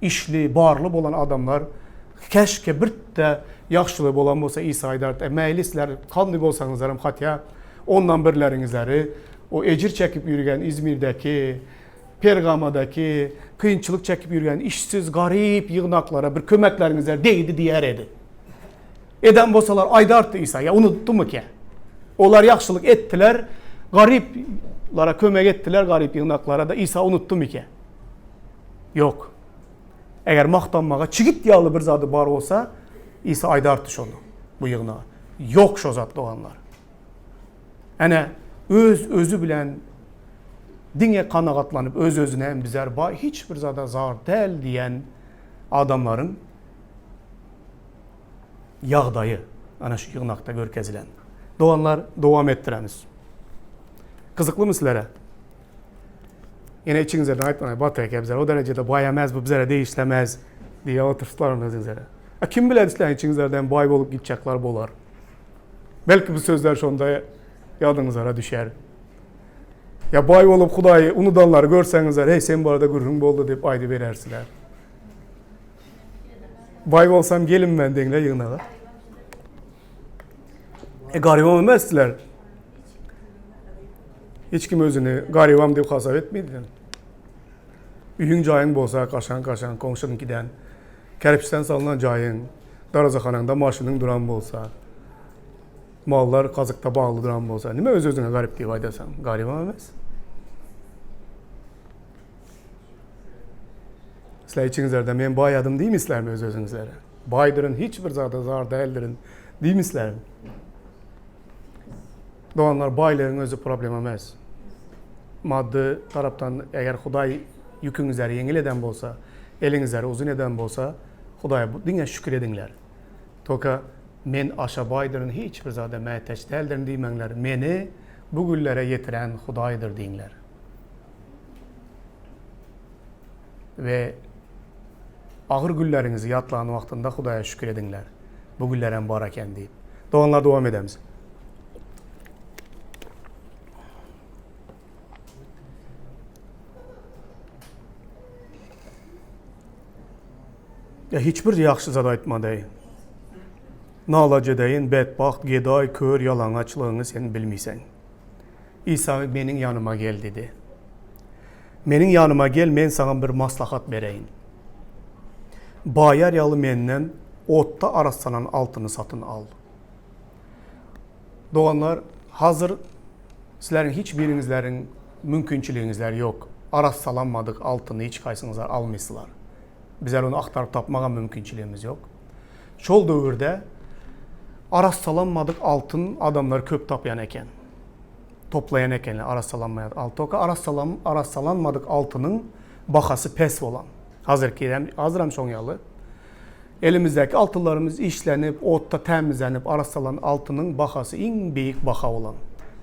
işli, barly bolan adamlar keşke birde ýagşyly bolan bolsa Isa aýdardy, e mäýli sizler kandy bolsaňyzlaram hatýa ondan birleriňizleri o ejir çekip ýürgen Izmirdäki, Pergamadaky kynçylyk çekip ýürgen işsiz, garyp ýygnaklara bir kömekleriňizler degdi diýer edi. Eden bolsalar aýdardy Isa, ýa unutdymykä? Olar ýagşylyk etdiler, garyplara kömek etdiler, garyp ýygnaklara da Isa unutdymykä? Ýok. Eger magtanmaga çigit ýaly bir zady bar bolsa, Isa aýdardy şony bu ýygnaga. Ýok şo zat doganlar. Ene öz özü bilen diňe kanagatlanyp öz özüne hem bizler baý hiç bir zada zar däl diýen adamlaryň ýagdaýy ana şu ýygnakda görkezilen. Doganlar dowam etdiremiz. Gyzyklymy sizlere? Ýene içiňizden aýtmaň, Batyr eke bizler o derejede baý emez, bu bizlere degişlemez diýip oturslarmy özüňizlere. A kim biler sizleriň içiňizlerden baý bolup gitjekler bolar. Belki bu sözler şonda ýadyňyzlara düşer. Ýa baý bolup Hudaýy unudanlary görseňizler, hey sen barada gürrüň boldy diýip aýdyberersiler. Baý bolsam gelin men deňle ýygnaga. E garybam emesdiler. Hiç kim özüni garybam diýip hasap etmeýdi. Öýüň jaýyň bolsa kaşaň kaşaň goňşynyňkiden kerpiçden salnan jaýyň, darazahanaňda maşynyň duran bolsa, mallar gazykda bagly duran bolsa, nime öz-özüňe garyp diýip aýdasaň? Garybam emes. Sizler içiňizlerde men baýadym diýmislermi öz-özüňizlere? Baýdyryn, hiç bir zada zar däldirin diýmislermi? Doganlar, baýlygyň özi problem emes. Maddy tarapdan eger Hudaý ýüküňizleri ýeňil eden bolsa, eliňizleri uzyn eden bolsa, Hudaýa diňe şükür ediňler. Toka men aşa baýdyryn, hiç bir zada mätäç däldirin diýmäňler, meni bu günlere ýetiren Hudaýdyr diýiňler. We agyr günleriňizi ýatlan wagtynda Hudaýa şükür ediňler. Bu günlerem bar eken diýip. Doganlar dowam edemiz. Ya hiç bir ýagşy zat aýtmady. Nalaç edeýin, betbagt, gedaý, kör, ýalaňaçlygyňy sen bilmeýseň. Isa meniň ýanyma gel diýdi. Meniň ýanyma gel, men saňa bir maslahat bereýin. Baýar ýaly menden otda arassalan altyny satyn al. Doganlar, hazir sizleriň hiç biriňizleriň mümkinçiligiňizler ýok. Arassalanmadyk altyny hiç haýsyňyzlar almysylar. Bizler ony agtaryp tapmagam mümkinçiligimiz ýok. Şol döwürde arassalanmadyk altyn adamlar köp tapýan eken. Toplaýan ekenler arassalanmaýan altoka arassalan arassalanmadyk altynyň bahasy pes bolan. Hazirki hem haziram şoň ýaly. Elimizdäki altynlarymyz işlenip, otda tämizlenip arassalan altynyň bahasy iň beýik baha bolan.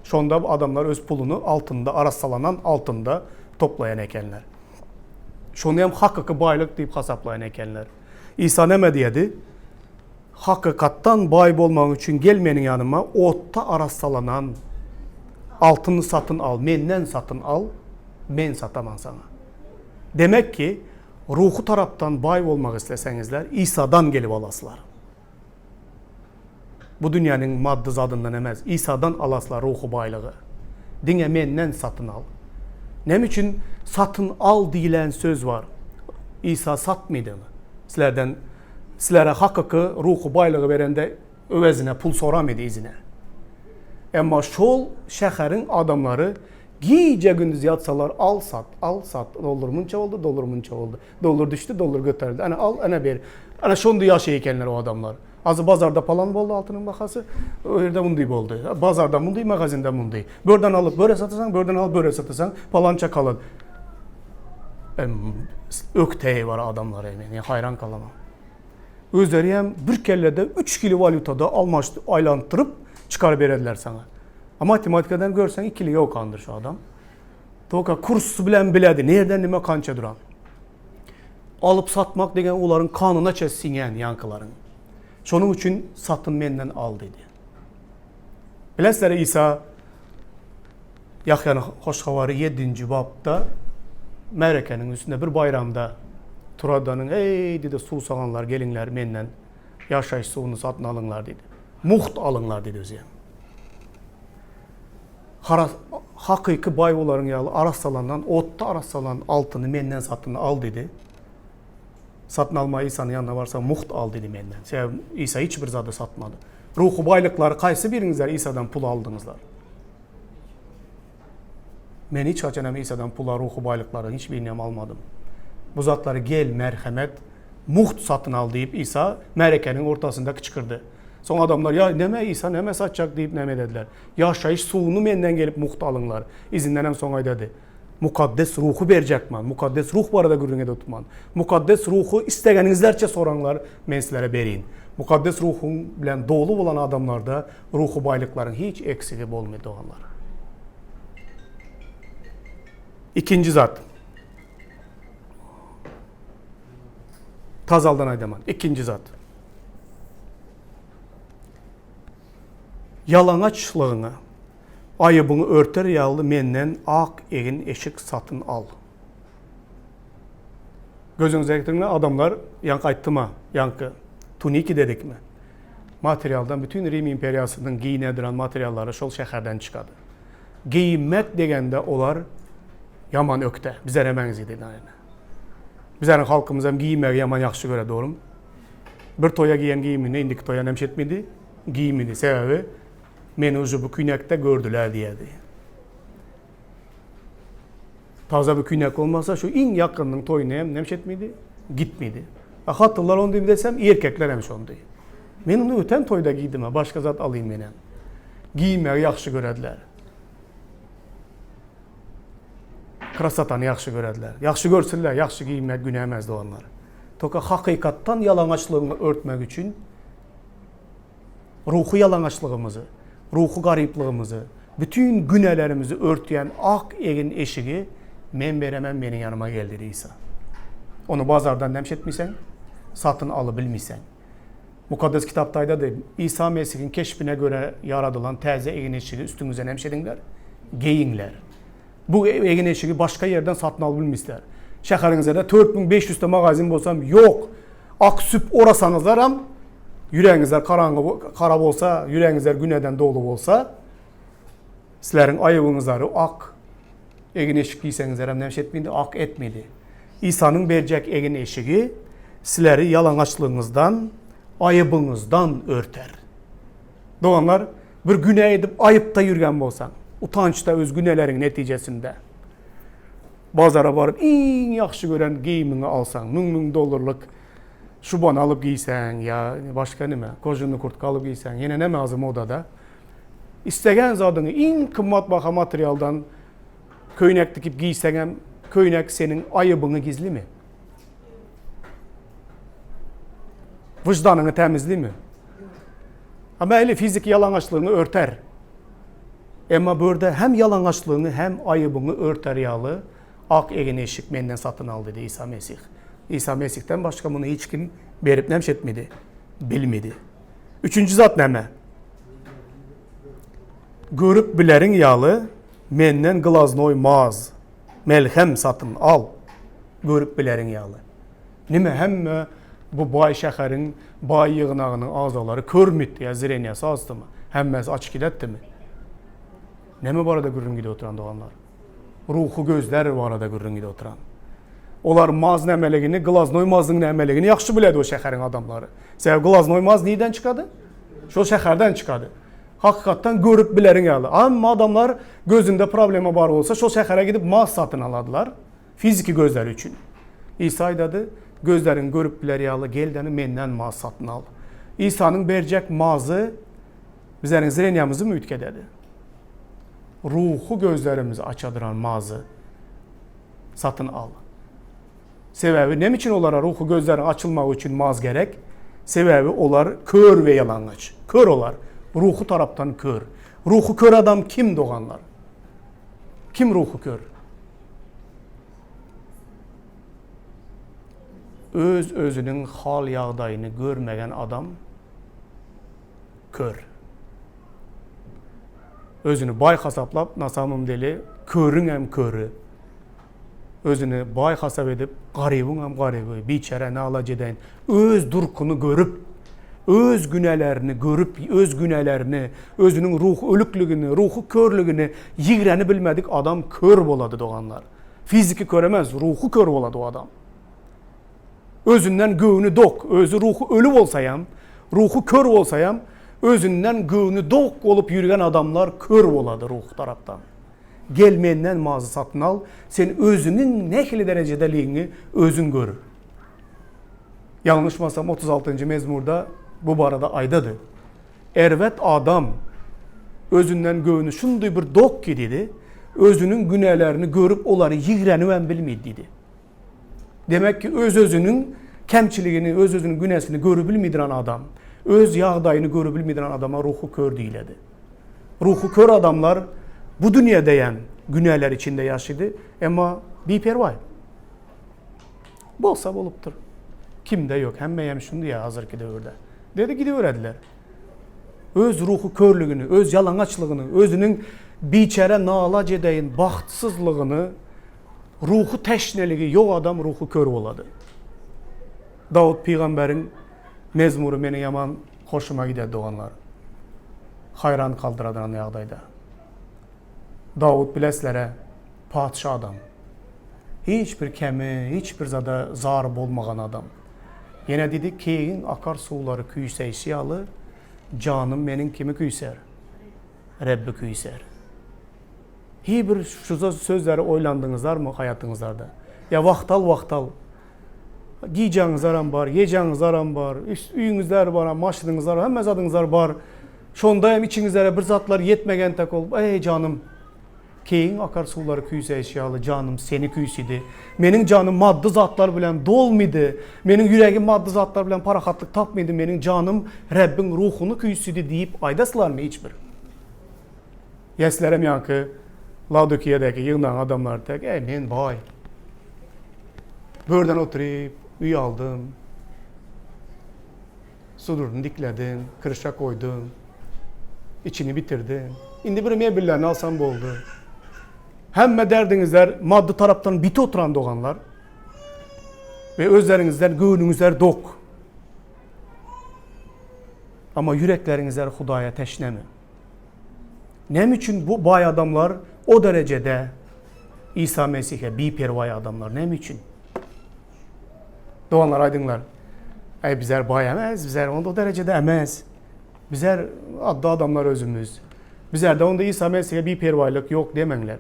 Şonda adamlar öz puluny altynda, arassalanan altynda toplaýan ekenler. Şony hem hakyky baýlyk diýip hasaplaýan ekenler. Isa näme diýedi? Hakykatdan baý bolmagyň üçin gel meniň ýanyma, otda arassalanan altyny satyn al, menden satyn al, men sataman saňa. Demek ki, ruhy tarapdan baý bolmak isleseňizler, Isadan gelip alaslar. Bu dünýäniň maddy zadyndan emes, Isadan alaslar ruhy baýlygy. Diňe menden satyn al. Näme üçin satyn al diýlen söz bar? Isa satmydy ony. Sizlerden sizlere hakyky ruhy baýlygy berende öwezine pul soramydy yzyna. Emma şol şäheriň adamlary gije-gündiz ýatsalar al sat, al sat, dollar munça boldy, dollar munça boldy. Dollar düşdi, dollar göterildi. Ana al, ana ber. Ana şonda ýaşaýar ekenler o adamlar. Azy bazarda palan boldy altynyň bahasy, o ýerde mundy boldy. Bazarda mundy, magazinde mundy. Börden alyp böre satasaň, börden alyp böre satasaň, palança kalan. Ökteý bar adamlar men haýran kalaman. Özleri hem bir kellede 3 kilo walýutada almaş aýlandyryp çykaryp berediler saňa. A matematikadan görseň ikilige okandyr şu adam. Toka kurs bilen biledi, nerden nime kança duran. Alyp satmak degen olaryň kanyna siňen ýaňkylaryň. Şonuň üçin satyn menden al diýdi. Bilesizler Isa Ýahýanyň hoş habary 7-nji bapda märekeniň üstünde bir baýramda Turadanyň eý diýdi suwsaganlar geliňler menden ýaşaýyş suwuny satyn alyňlar diýdi. Mugt alyňlar diýdi özem. Hakyky baý bolaryň ýaly arassalanan, otda arassalanan altyny menden satyn al diýdi. Satyn alma Isanyň ýanyna barsaň mugt al diýdi menden. Sebäbi Isa hiç bir zady satmady. Ruhy baýlyklary kaýsy biriňizler Isadan pul aldyňyzlar? Men hiç haçan hem Isadan pula ruhy baýlyklaryň hiç birini hem almadym. Bu zatlary gel merhemet mugt satyn al diýip Isa märekeniň ortasynda kyçkyrdy. Soň adamlar ýa neme Isa neme satjak diýip neme dediler. Ýaşaýyş suwuny menden gelip mugt alyňlar. Izinden hem soň aýdady. Mukaddes Ruhy berjekman. Mukaddes Ruh barada gürrüň edip oturman. Mukaddes Ruhy islegeniňizlerçe soraňlar, men sizlere berin. Mukaddes Ruhuň bilen doly bolan adamlarda ruhy baýlyklaryň hiç eksigi bolmaýar doganlar. Ikinji zat. Tazaldan aýdaman. Ikinji zat. Ýalaňaçlygyňy, aýybyňy örter ýaly menden ak egin-eşik satyn al. Gözüňize getiriň, adamlar, ýaňky aýtdym-a, ýaňky tuniki dedikmi? Materialdan bütin Rim imperiýasynyň geýine duran materiallary şol şäherden çykady. Geýinmek degende olar ýaman ökde, bizlere meňzedi. Bizleriň halkymyz hem geýinmegi ýaman ýagşy görer, dogrymy? Bir toýa geýen geýimini indiki toýa näme etmedi? Geýmedi. Sebäbi meni uje bu küýnekde gördüler diýerdi. Taza bir küýnek bolmasa şu iň ýakynynyň toýuna hem näme etmedi? Gitmedi. A hatynlar onu diýip desem, erkekler hem şondy. Men onu öten toýda giýdim, başga zat alayım menem. Giýmegi ýagşy görediler. Krasotany ýagşy görediler. Ýagşy görsünler, ýagşy giýmek günä emes doganlar. Toka hakykatdan ýalaňaçlygyňy örtmek üçin ruhy ýalaňaçlygymyzy, ruhy garyplygymyzy, bütün günälerimizi örtýän ak egin-eşigi men beremem, meniň ýanyma gel diýdi Isa. Ony bazardan näme etmeseň, satyn alybilmeseň. Mukaddes kitapda aýdady, Isa Mesihiň keşbine görä ýaradylan täze egin-eşigi üstüňize näme ediňler? Geýiňler. Bu egin-eşigi başga ýerden satyn alyp bilmeýsizler. Şäheriňizde 4500 te magazin bolsam ýok. Ak süp orasaňyzlaram ýüregiňizler garaňgy gara bolsa, ýüregiňizler günäden doly bolsa, sizleriň aýybyňyzlary ak egin-eşik giýseňizlerem näme etmedi? Ak etmedi. Isanyň berjek egin-eşigi sizleri ýalaňaçlygyňyzdan, aýybyňyzdan örter. Doganlar, bir günä edip aýypda ýürgen bolsaň, utançda öz günäleriň netijesinde bazara baryp iň ýagşy gören geýimiňi alsaň, müň-müň dollarlyk şubany alyp giýseň ýa başga nime, kožuny kurtka alyp giýseň, ýene näme azı modada. Istegen zadyňy iň gymmat baha materialdan köýnek dikip giýseňem, köýnek seniň aýybyňy gizlimi? Wyždanyňy tämizlimi? Ama eli fiziki ýalaňaçlygyňy örter. Emma bu ýerde hem ýalaňaçlygyňy, hem aýybyňy örter ýaly ak egin-eşik menden satyn al diýdi Isa Mesih. Isa Mesihden başga muny hiç kim berip näme etmedi? Bilmedi. Üçünji zat näme? Görüp bileriň ýaly menden glaznoý maz, melhem satyn al. Görüp bileriň ýaly. Nime hemme bu baý şäheriň baý ýygnagynyň agzalary körmüdi ýa zreniýasy azdymy? Hemmesi açyk gidetdimi? Näme barada gürrüň gidip oturan doganlar? Ruhy gözler barada gürrüň gidip oturan. Olar maz nämeligini, glaznoý mazyň nämeligini ýagşy biledi o şäheriň adamlary. Sebäbi glaznoý maz nirden çykady? Şol şäherden çykady. Hakykatdan görüp bileriň ýaly. Amma adamlar gözünde problema bar bolsa şol şähere gidip maz satyn aladylar. Fiziki gözleri üçin. Isa aýdady, Gözleriň görüp biler ýaly gel-de menden maz satyn al. Isanyň berjek mazy bizleriň zreniýamyzy üýtgededi. Ruhy gözlerimizi açadyran mazy satyn al. Sebäbi näme üçin olara ruhy gözleriň açylmagy üçin maz gerek? Sebäbi olar kör we ýalaňaç. Kör olar. Ruhy tarapdan kör. Ruhy kör adam kim doganlar? Kim ruhy kör? Öz özüniň hal ýagdaýyny görmegen adam kör. Özüni baý hasaplap, na samom dele körüň hem köri. Özüni baý hasap edip, garybyň hem garyby, biçäre nalaç edeýin. Öz durkuny görüp, öz günälerini görüp, öz günälerini, özüniň ruhy ölükligini, ruhy körlügini ýigreni bilmedik adam kör bolady doganlar. Fiziki kör emes, ruhy kör bolady o adam. Özünden göwni dok, özi ruhy öli bolsaýam, ruhy kör bolsaýam, özünden göwni dok bolup ýürgen adamlar kör bolady ruhy tarapdan. Gel menden mazy satyn al, sen özüňiň nähili derejedeligiňi özüň gör. Ýalňyşmasam 36-njy mezmurda bu barada aýdady. Erbet adam özünden göwni şundy bir dok ki diýdi, özüniň günälerini görüp olary ýigrenibem bilmeýdi diýdi. Demek ki öz-özüniň kemçiligini, öz-özüniň günäsini görübilmeýdiren adam, öz ýagdaýyny görübilmeýdiren adama ruhy kör diýiledi. Ruhy kör adamlar bu dünýädeýem günäler içinde ýaşydy, emma biperwaý. Bolsa bolupdyr. Kimde ýok, hemmeýem şuny diýýär hazirki döwürde. Dedi gidiberediler. Öz ruhy körlügini, öz ýalaňaçlygyny, özüniň biçäre nalaç edeýin bagtsyzlygyny, ruhy teşneligi ýok adam ruhy kör bolady. Dawut pygamberiň mezmury meniň ýaman hoşuma gidýär doganlar. Haýran galdyradan ýagdaýda. Dawut bilesizler-ä, patyşa adam. Hiç bir kemi, hiç bir zada zary bolmagan adam. Ýene diýdi, Keýigiň akar suwlary küýseýşi ýaly, janym meniň kimi küýsär? Rebbi küýsär. Hiý bir şu sözleri oýlandyňyzlarmy haýatyňyzlarda? Ýa wagtal-wagtal gijaňyzlaram bar, ýejaňyzlaram bar, öýüňizler bar, maşynyňyzlar, hemme zadyňyzlar bar. Şonda hem içiňizlere bir zatlar ýetmegen tek bolup, eý janym, keýigiň akar suwlary küýseýşi ýaly janym seni küýsidi. Meniň janym maddy zatlar bilen dolmydy. Meniň ýüregim maddy zatlar bilen parahatlyk tapmydy. Meniň janym Rebbiň ruhuny küýsidi diýip aýdasylarmy hiç bir? Ýa sizlerem ýaňky Laodikiýadäki ýygnagyň adamlary tek, eý men baý. Börden oturyp, öý aldym. Suduryny dikledim, kryşa goýdum. Içini bitirdim. Indi bir mebellerini alsam boldy. Hemme derdiňizler maddy tarapdan biti oturan doganlar. We özleriňizden göwnüňizler dok. Amma ýürekleriňizler Hudaýa teşnemi? Näme üçin bu baý adamlar o derejede Isa Mesihe biperwaý adamlar? Näme üçin? Doganlar aýdyňlar. Äý bizler baý emes, bizler onda o derejede emes. Bizler addy adamlar özümiz. Bizlerde onda Isa Mesihe biperwaýlyk ýok demeňler.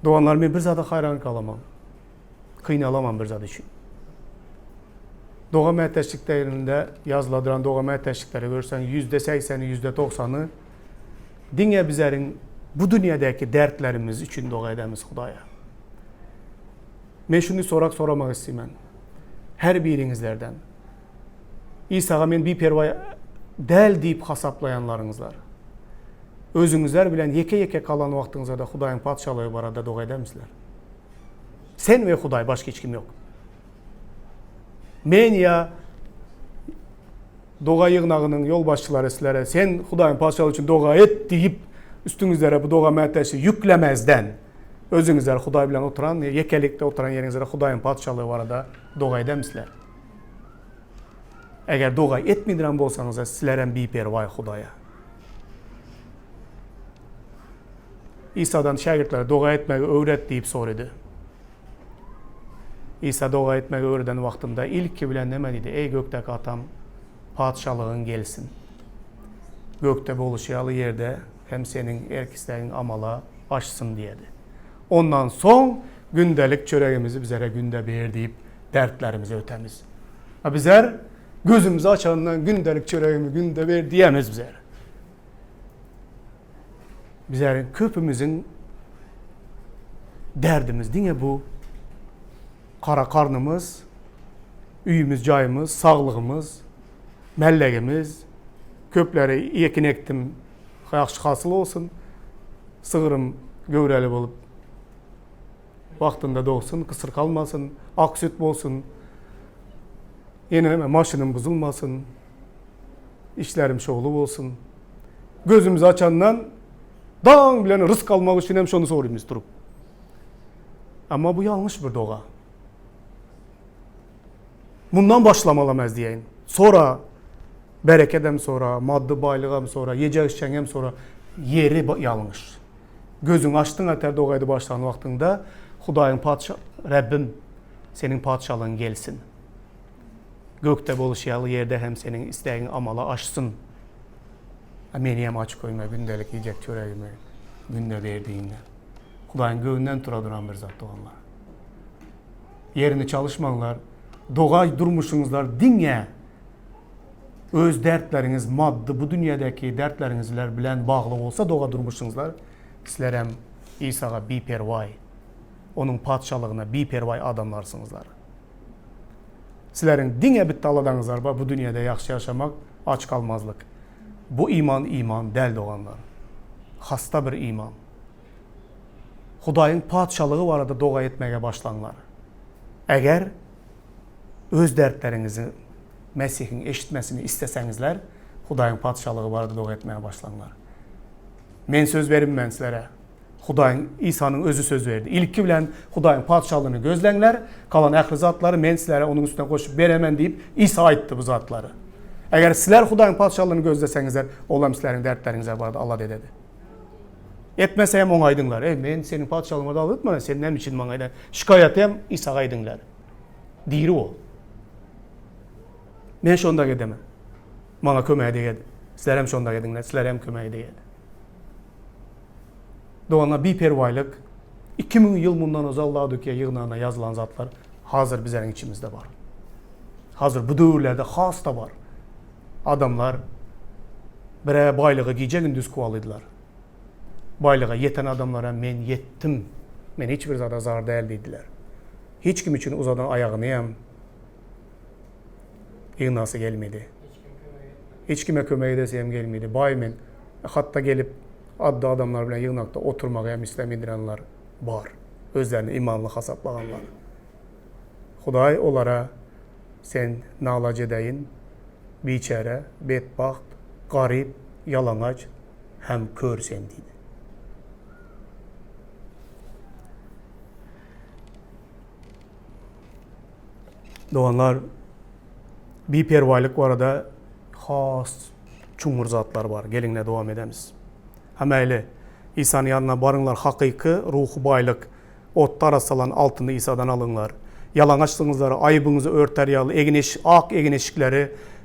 Doganlar men bir zada haýran galamam. Kynalamam bir zat üçin. Doga mätäçliklerinde ýazyladyran doga mätäçlikleri görseň %80-i, %90-y diňe bizleriň bu dünýädäki dertlerimiz üçin doga edemiz Hudaýa. Men şuny sorak soramak isteýmen. Her biriňizlerden. Isaga men biperwaý däl diýip hasaplaýanlaryňyzlar. Özüňizler bilen ýeke-ýeke galan wagtyňyzda Hudaýyň Patyşalygy barada doga edermisizler? Sen we Hudaý, başga hiç kim ýok. Men ýa doga ýygnagynyň ýolbaşçylary sizlere sen Hudaýyň Patyşalygy üçin doga et diýip, üstüňizlere bu doga mätäçligi ýüklemezden, özüňizler Hudaý bilen oturan, ýekelikde oturan ýeriňizde Hudaýyň Patyşalygy barada doga edermisizler? Eger doga etmeýän bolsaňyz, sizlerem biperwaý Hudaýa. Isadan şägirtlere doga etmegi öwret diýip sorady. Isa doga etmegi öwreden wagtynda ilki bilen näme diýdi? Eý gökdäki Atam, patyşalygyň gelsin. Gökde boluşy ýaly ýerde hem seniň erk-islegiň amala aşsyn diýedi. Ondan soň gündelik çöregimizi bizlere günde ber diýip dertlerimizi ötemiz. A bizler gözümizi açandan gündelik çöregimi günde ber diýemiz bizler. Bizleriň köpümiziň derdimiz diňe bu kara karnymyz, öýümiz, jaýymyz, saglygymyz, mellegimiz, köpleri ekin ekdim, ýagşy hasyl bolsun, sygrym göwreli bolup wagtynda dogsun, gysyr kalmasyn, ak süt bolsun, ýene näme, maşynym buzulmasyn, işlerim şowly bolsun. Gözümizi açandan daň bilen rysk almak üçin hem şony sorymyz durup. Amma bu ýalňyş bir doga. Mundan başlamalamaz diýeýin. Sora berekedem sora, maddy baýlygam sora, ýejek içjeňem sora. Ýeri ýalňyş. Gözüňi açdyň äter doga edip başlan wagtyňda Hudaýyň patyşa Rabbim seniň patyşalygyň gelsin. Gökde boluşy ýaly ýerde hem seniň islegiň amala aşsyn. A meni hem aç goýma gündelik iýjek çöregimi günde ber diýinler. Hudaýyň göwnünden tura duran bir zat doganlar. Ýerini çalyşmaňlar. Doga durmuşyňyzlar diňe öz dertleriňiz maddy bu dünýädäki dertleriňizler bilen bagly bolsa doga durmuşyňyzlar sizlerem Isaga biperwaý, onuň patyşalygyna biperwaý adamlarsyňyzlar. Sizleriň diňe bitte aladaňyzlar bar bu dünýäde ýagşy ýaşamak, aç galmazlyk. Bu iman iman däl doganlar. Hasta bir iman. Hudaýyň patyşalygy barada doga etmäge başlaňlar. Eger öz dertleriňizi Mesihiň eşitmesini isleseňizler, Hudaýyň patyşalygy barada doga etmäge başlaňlar. Men söz berimmen sizlere. Hudaýyň, Isanyň özi söz berdi. Ilki bilen Hudaýyň Patyşalygyny gözläňler, galan ähli zatlary Men sizlere onuň üstüne goşup beremen diýip, Isa aýtdy bu zatlary. Eger sizler Hudaýyň Patyşalygyny gözleseňizler, Ol hem sizleriň dertleriňize barada alada ededi. Etmese hem Oňa aýdyňlar, Eý, men Seniň Patyşalygyňa barada alada etmän, Sen näme üçin maňa aýdan? Şikaýaty hem Isaga aýdyňlar. Diri Ol. Men şonda edemen. Maňa kömek edegedi. Sizler hem şonda ediňler, sizlere hem kömek edegedi. Doganlar biperwaýlyk 2000 ýyl mundan ozal Laodikiýa ýygnagyna ýazylan zatlar hazir bizleriň içimizde bar. Hazir bu döwürlerde has-da bar. Adamlar bire baýlyga gije-gündiz kowalydylar. Baýlyga ýeten adamlara men ýetdim, men hiç bir zada zar däl diýdiler. Hiç kim üçin uzadan aýagyny hem ýygnasy gelmedi. Hiç kime kömek edesi hem gelmedi. Baý men. Hatda gelip addy adamlar bilen ýygnakda oturmagy hem islemedirenler bar. Özlerini imanly hasaplaganlar. Hudaý olara sen nalajedeýin, biçäre, betbagt, garyp, ýalaňaç hem kör sen diýdi. Doganlar, biperwaýlyk barada has çuňňur zatlar bar. Geliňler dowam edemiz. Ha mäýli, Isanyň ýanyna baryňlar, hakyky ruhy baýlyk, otda arassalan altyny Isadan alyňlar. Ýalaňaçlygyňyzlary, aýybyňyzy örter ýaly egin-eşik, ak egin-eşikleri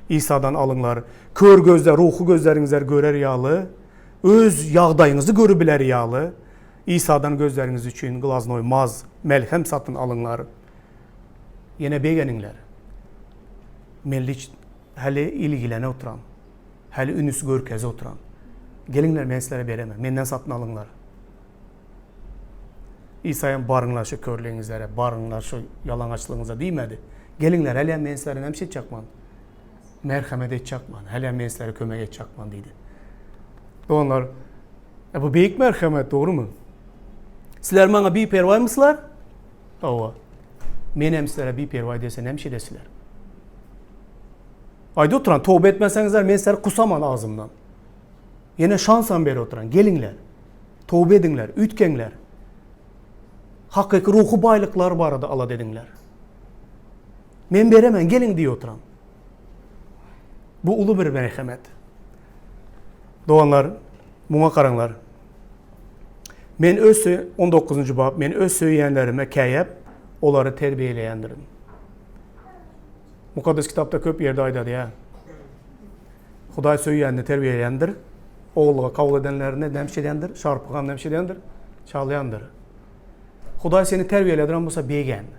Isadan alyňlar. Kör gözler, ruhy gözleriňizler görer ýaly, öz ýagdaýyňyzy görübiler ýaly, Isadan gözleriňiz üçin glaznoý maz, melhem satyn alyňlar. Ýene begeniňler. Men liç häli ilgilene oturan. Häli ünüs görkeze oturan. Geliňler men sizlere beremen. Menden satyn alyňlar. Isa hem baryňlar şu körligiňizlere, baryňlar şu ýalaňaçlygyňyza diýmedi. Geliňler häli hem men sizlere näme etjekman? Merhemet etjekman. Häli hem men sizlere kömek etjekman diýdi. Doganlar, E bu beýik merhemet, dogrumy? Sizler maňa biperwaýmyslar? Hawa. Men hem sizlere biperwaý dese näme şeýdesiler? Aýda oturan, toba etmeseňizler men sizleri kusaman agzymdan. Ýene şansam berip oturan, geliňler. Toba ediňler, üýtgeňler. Hakyky ruhy baýlyklar barada alada ediňler. Men beremen, geliň diýip oturan. Bu uly bir merhemet. Doganlar, muňa garaňlar. Men öz 19-njy bap, men öz söýýänlerime käýäp, olary terbiýeleýändirin. Mukaddes kitapda köp ýerde aýdadýar. Hudaý söýýänini terbiýeleýändir. Ogullyga kabul edenlerini näme edýändir? Şarpygam näme edýändir? Çalýandyr. Hudaý seni terbiýelediren bolsa begen.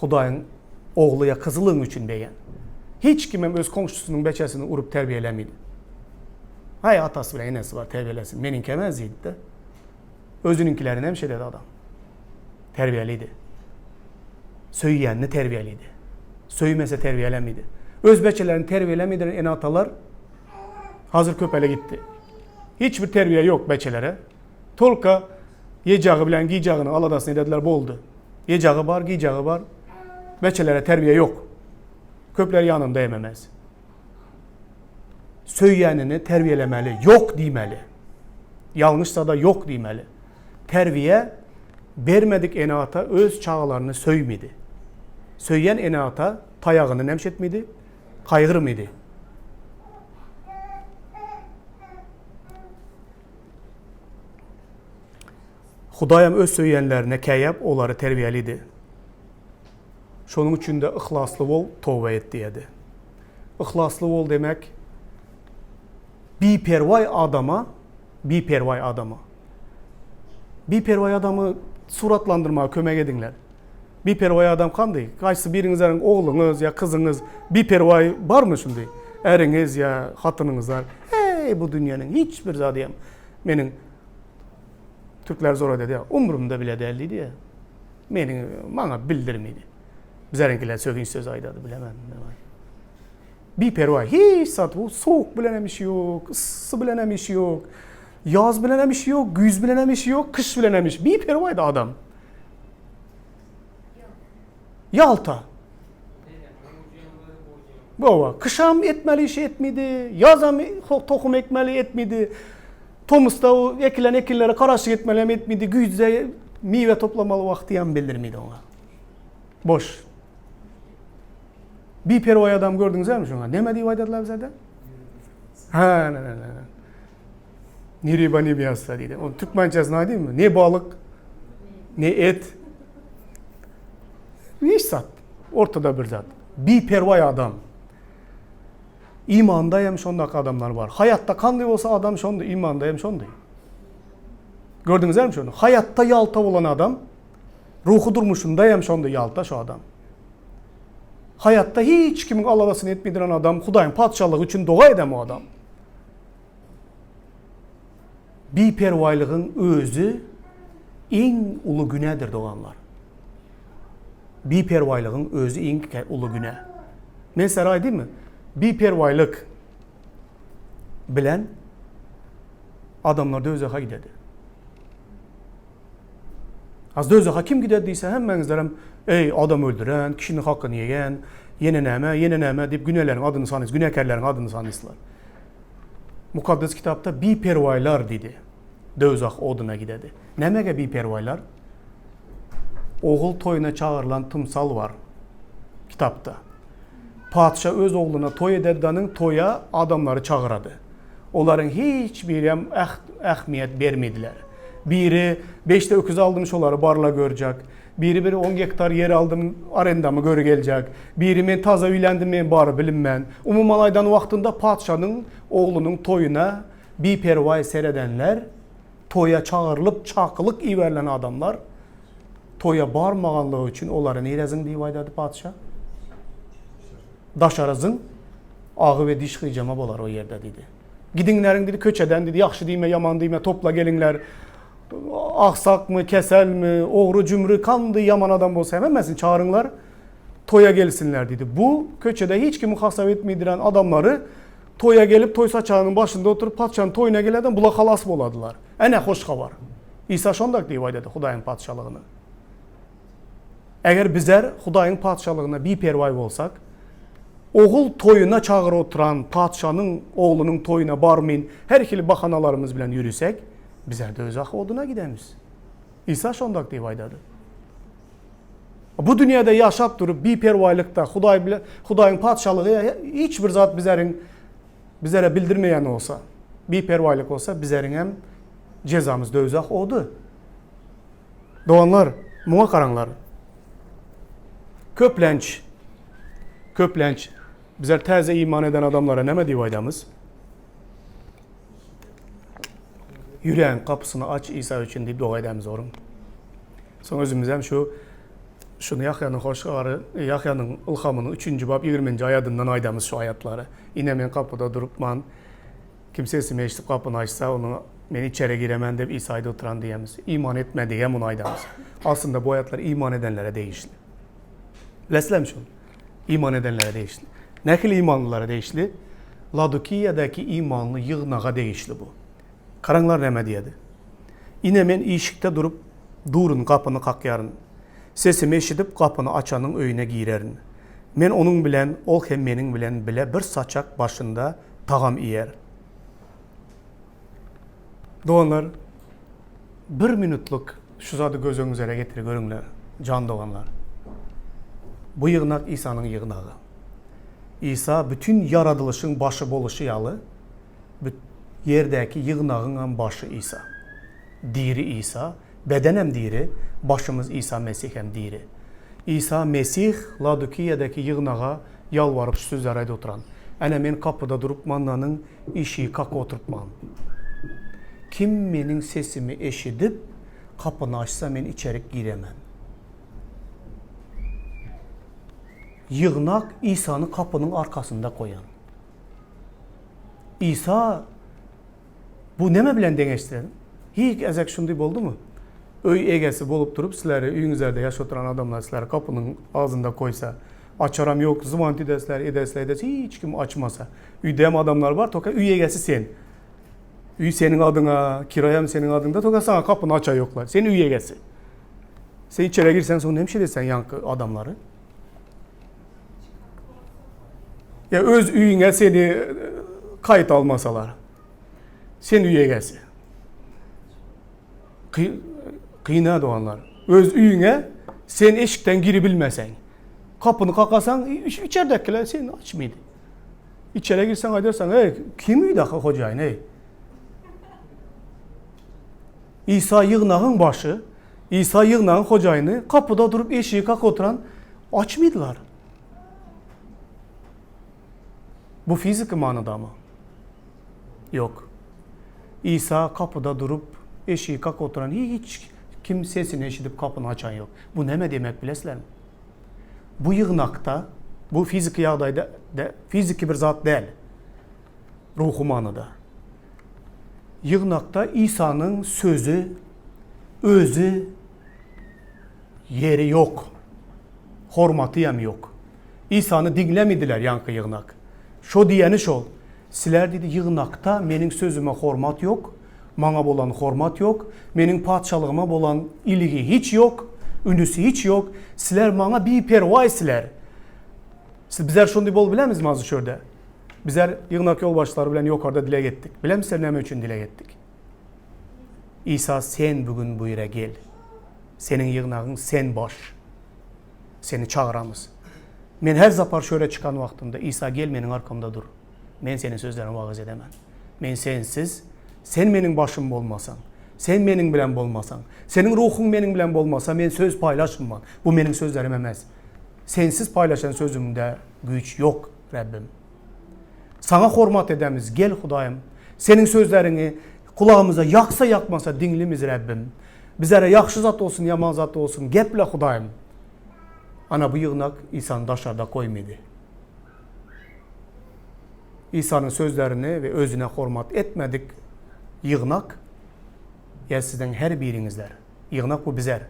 Hudaýyň ogly ýa kyzylygyň üçin begen. Hiç kimem öz goňşusynyň beçesini urup terbiýelemidi. Haý, atasy bilen enesi bar terbiýelesin, meniňki emes diýdi-de. Özüniňkilerini hem şeýledi adam. Terbiýelidi. Söýýänini terbiýelidi. Söýmese terbiýelemidi. Öz beçelerini terbiýelemediren ene-atalar hazir köpele gitdi. Hiç bir terbiýe ýok beçelere. Tolka ýejagy bilen gijagynyň aladasyny edediler boldy. Ýejagy bar, gijagy bar. Beçelere terbiýe ýok. Köpler ýanynda hem emes. Söýýänini terbiýelemeli, ýok diýmeli. Ýalňyşsa-da ýok diýmeli. Terbiýe bermedik ene-ata öz çagalaryny söýmedi. Söýýän ene-ata taýagyny nemş etmedi, gaýgyrmady. Hudaýam öz söýýänlerine käýäp, olary terbiýelidi. Şonuň üçin-de yhlasly bol, toba et diýedi. Yhlasly bol demek, biperwaý adama, biperwaý adama. Biperwaý adamy suratlandyrmaga kömek ediňler. Biperwaý adam kandy? Haýsy biriňizleriň ogluňyz ýa kyzyňyz biperwaý barmy şundy? Äriňiz ýa hatynyňyzlar, Eý, bu dünýäniň hiç bir zady hem meniň Türkler zor ededi, umrumda bile däl diýdi. Meniň maňa bildirmedi. Bizäriňkiler sögünç söz aýdady, bilemem. Biperwaý, hiç zat, bu sowuk bilen hem işi ýok, yssy bilen hem işi ýok, ýaz bilen hem işi ýok, güýz bilen hem işi ýok, gyş bilen hem işi. Biperwaý da adam. Ýalta. Baba, kyşam etmeli işi etmedi, ýazam tohum ekmeli etmedi. Tomusda o ekilen ekinlere garaşyk etmeli hem etmedi, güýzde miwe toplamaly wagty hem bildirmedi oňa. Boş. Biperwaý adam gördüňizmi şoňa? Näme diýip aýdadylar bize-de? Ha, ne, ne, ne. Ne riba, ne miýasa diýdi. Ony türkmençesini aýdaýynmy? Ne balyk, ne et. Hiç zat. Ortada bir zat. Biperwaý adam. Imanda hem şondaky adamlar bar. Haýatda kandy bolsa adam şondy, imanda hem şondy. Gördüňizmi şony? Haýatda ýalta bolan adam ruhy durmuşynda hem şondy ýalta şu adam. Haýatda hiç kimiň aladasyny etmediren adam Hudaýyň patyşalygy üçin doga eden bu adam. Biperwaýlygyň özi iň uly günädir doganlar. Biperwaýlygyň özi iň uly günä. Men size aýdaymy? Biperwaýlyk bilen adamlar döwzehe gidedi. Az döwzehe kim gidedi diýse hemmäňizlerem eý adam öldüren, kişiniň hakyny ýegen, ýene näme, ýene näme diýip günäleriň adyny sanaýsyz, günäkärleriň adyny sanaýsyzlar. Mukaddes kitapda biperwaýlar diýdi. Döwzah oduna gidedi. Nämege biperwaýlar? Ogul toýuna çagyrylan tymsal bar kitapda. Patyşa öz ogluna toý ederdanyň toýa adamlary çagyrady. Olaryň hiç birem ähmiýet bermediler. Biri beşde öküz aldym şolary barla görjek. Biri bir on gektar ýer aldym arendamy göri geljek. Biri men taza öýlendim men bary bilinmän. Umuman aýdan wagtynda patyşanyň oglunyň toýuna biperwaý seredenler, toýa çagyrylyp çakylyk iberilen adamlar toýa barmaganlygy üçin olary nirä zyň diýip aýdady patyşa? Daşary zyň, agy we diş gyjama bolar o ýerde diýdi. Gidiňleriň diýdi köçeden diýdi ýagşy diýme ýaman diýme topla geliňler. Agsakmy, keselmi, ogry, jümri, kandy ýaman adam bolsa hemmesini çagyryňlar, toýa gelsinler diýdi. Bu köçede hiç kimi hasap etmeýdiren adamlary. Toýa gelip, toý saçagynyň başynda oturyp, patyşanyň toýuna gelen adam, bular halas boladylar. Ene, hoş habar. Isa şondak diýip aýdady Hudaýyň Patyşalygyny. Eger bizler Hudaýyň Patyşalygyna biperwaý bolsak, ogul toýuna çagyryp oturan patyşanyň oglunyň toýuna barmyn her hili bahanalarymyz bilen ýürisek, bizler döwzah oduna gidemiz. Isa şondak diýip aýdady. Bu dünýäde ýaşap durup biperwaýlykda Hudaý bilen Hudaýyň Patyşalygy hiç bir zat bizleriň bizlere bildirmeýän bolsa, biperwaýlyk bolsa bizleriň hem jezamyz döwzah ody. Doganlar, muňa garaňlar. Köplenç, köplenç bizler täze iman eden adamlara näme diýip aýdamyz? Ýüregiň gapysyny aç Isa üçin diýip doga edämiz oruň. Soň özümiz hem şu şuny Ýahýanyň hoş habary, Ýahýanyň ylhamynyň 3-nji bap 20-nji aýadyndan aýdamyz şu aýatlary. Ine men gapyda durupman. Kim sesimi eşidip gapyny açsa, onuň men içeri giremen diýip Isa aýdyp oturan diýemiz. Iman etmedige muny aýdamyz. Aslynda bu aýatlar iman edenlere degişli. Bilesizlermi şuny? Iman edenlere degişli. Nähili imanlylara degişli? Laodikiýadaky imanly ýygnaga degişli bu. Garaňlar näme diýedi. Ine men işikde durup durun gapyny kakýaryn. Sesimi eşidip gapyny açanyň öýüne girerin. Men onuň bilen, ol hem meniň bilen bile bir saçak başynda tagam iýer. Doganlar, bir minutlyk şu zady göz öňüňizere getirip görüňler, jan doganlar. Bu ýygnak Isanyň ýygnagy. Isa bütin ýaradylyşyň başy boluşy ýaly, ýerdäki ýygnagyňam başy Isa. Diri Isa, bedenem diri, başymyz Isa Mesih hem diri. Isa Mesih Laodikiýadäki ýygnaga ýalbaryp şu sözleri aýdyp oturan, Ene, men gapyda durup mannanyň işigi kakyp oturypman. Kim meniň sesimi eşidip, gapyny açsa, men içerik giremen. Ýygnak Isany gapynyň arkasynda goýan. Isa Bu neme bilen deňeşdirelim? Hiç gezek şunday boldumy? Öý egesi bolup durup sizleri öýüňizlerde ýaşap oturan adamlar sizleri gapynyň agzynda goýsa, açaram ýok, zwont edesler, edesler, edesler, hiç kim açmasa. Öýde hem adamlar bar, toka öý egesi sen. Öý seniň adyňa, kiraý hem seniň adyňda, toka saňa gapyny aça ýoklar. Sen öý egesi. Sen içeri girseň soň näme şeýleseň ýaňky adamlary? Ýa öz öýüňe seni kaýt almasalar. Sen öý egesi. Kyna doganlar. Öz öýüňe sen eşikden giribilmeseň. Kapyny kakasaň, içerdäkiler seni açmady. Içeri girseň aýdarsaň, "Ey, kim öýdäki hojaýyn, ey?" Isa ýygnagyň başy, Isa ýygnagyň hojaýyny kapyda durup eşigi kakyp oturan açmydylar. Bu fiziki manydamy? Ýok. Isa gapyda durup, eşigi kakyp oturan hiç kim sesini eşidip gapyny açan ýok. Bu näme diýmek bilesizlermi? Bu ýygnakda, bu fiziki ýagdaýda, fiziki bir zat däl. Ruhy manyda. Ýygnakda Isanyň sözi, özi ýeri ýok. Hormaty hem ýok. Isany diňlemidiler ýaňky ýygnak. Şo diýeni şol. Siler diýdi ýygnakda meniň sözüme hormat ýok, maňa bolan hormat ýok, meniň patyşalygyma bolan iligi hiç ýok, ünüsi hiç ýok, siler maňa biperwaý siler. Siz bizler şondy bolup bilemizmi azy şörde? Bizler ýygnak ýolbaşçylary bilen ýokarda dileg etdik. Bilemizler näme üçin dileg etdik? Isa sen bu gün bu ýere gel. Seniň ýygnagyň sen baş. Seni çagyramyz. Men her sapar şöre çykan wagtymda, Isa gel meniň arkamda dur. Men seniň sözleriňi wagyz edemen. Men sensiz, sen meniň başym bolmasaň, sen meniň bilen bolmasaň, seniň ruhuň meniň bilen bolmasa, men söz paýlaşman. Bu meniň sözlerim emes. Sensiz paýlaşan sözümde güýç ýok, Rabbim. Saňa hormat edemiz, gel Hudaýym. Seniň sözleriňi kulagymyza ýaksa ýakmasa diňlimiz, Rabbim. Bizlere ýagşy zat bolsun, ýaman zat bolsun, geple Hudaýym. Ana bu ýygnak Isany daşarda goýmady. Isanyň sözlerini we özüne hormat etmedik ýygnak ýa siziň her biriňizler. Ýygnak bu bizer.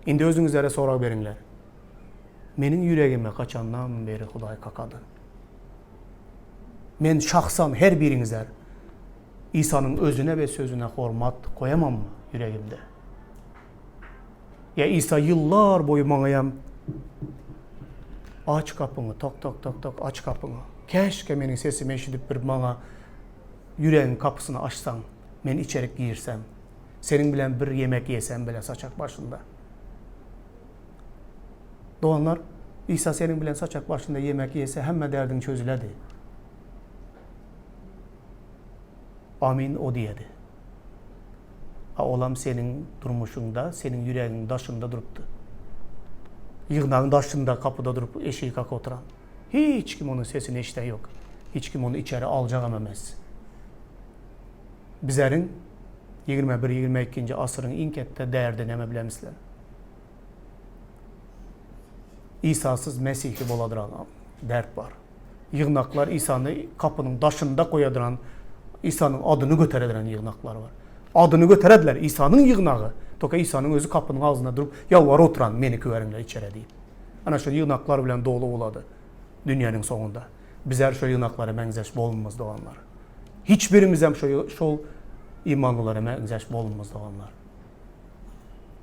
Indi özüňizlere sorag beriňler. Meniň ýüregime haçandan beri Hudaý kakady? Men şahsam her biriňizler Isanyň özüne we sözüne hormat goýamammy ýüregimde? Ýa Isa ýyllar boýy maňaýam Aç gapyňy, tok tok tok tok aç gapyňy. Käşgä meniň sesimi eşidip bir maňa ýüregiň gapysyny açsaň, men içerik girsem. Seniň bilen bir ýemek ýesem bile saçak başynda. Doganlar, Isa seniň bilen saçak başynda ýemek ýese hemme derdiň çözüledi. Amin o diýedi. A olam seniň durmuşyňda, seniň ýüregiň daşynda durupdy. Ýygnagyň daşynda gapyda durup eşigi kakyp oturan. Hiç kim onuň sesini eşiden ýok. Hiç kim ony içeri aljagam emes. Bizeriň 21, 22-nji asyryň iň ketde derdi näme bilemisler? Isasyz mesihi boladyran dert bar. Ýygnaklar Isany gapynyň daşynda goýadyran, Isanyň adyny göterediren ýygnaklar bar. Adyny göterediler, Isanyň ýygnagy. Toka Isanyň özi gapynyň agzynda durup ýalbaryp oturan, meni köweriňler içere diýip. Ana şol ýygnaklar bilen doly bolady dünýäniň soňunda. Bizler şol ýygnaklara meňzeş bolmaz doganlar. Hiç birimizem şo şol imanlylara meňzeş bolmaz doganlar.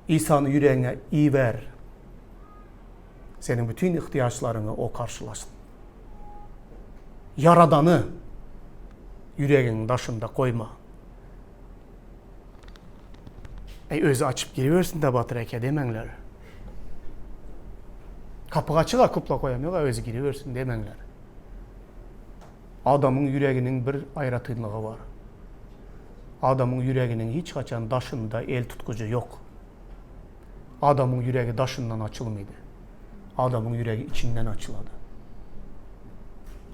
Isany ýüregiňe iber. Seniň bütin ihtiýaçlaryňy O karşylasyn. Ýaradany ýüregiň daşynda goýma. Eý özi açyp giribersin-dä Batyr eke demäňler. Gapy açyk-a kupla goýam ýok-a özi giribersin demäňler. Adamyň ýüreginiň bir aýratynlygy bar. Adamyň ýüreginiň hiç haçan daşynda el tutgujy ýok. Adamyň ýüregi daşyndan açylmydy. Adamyň ýüregi içinden açylady.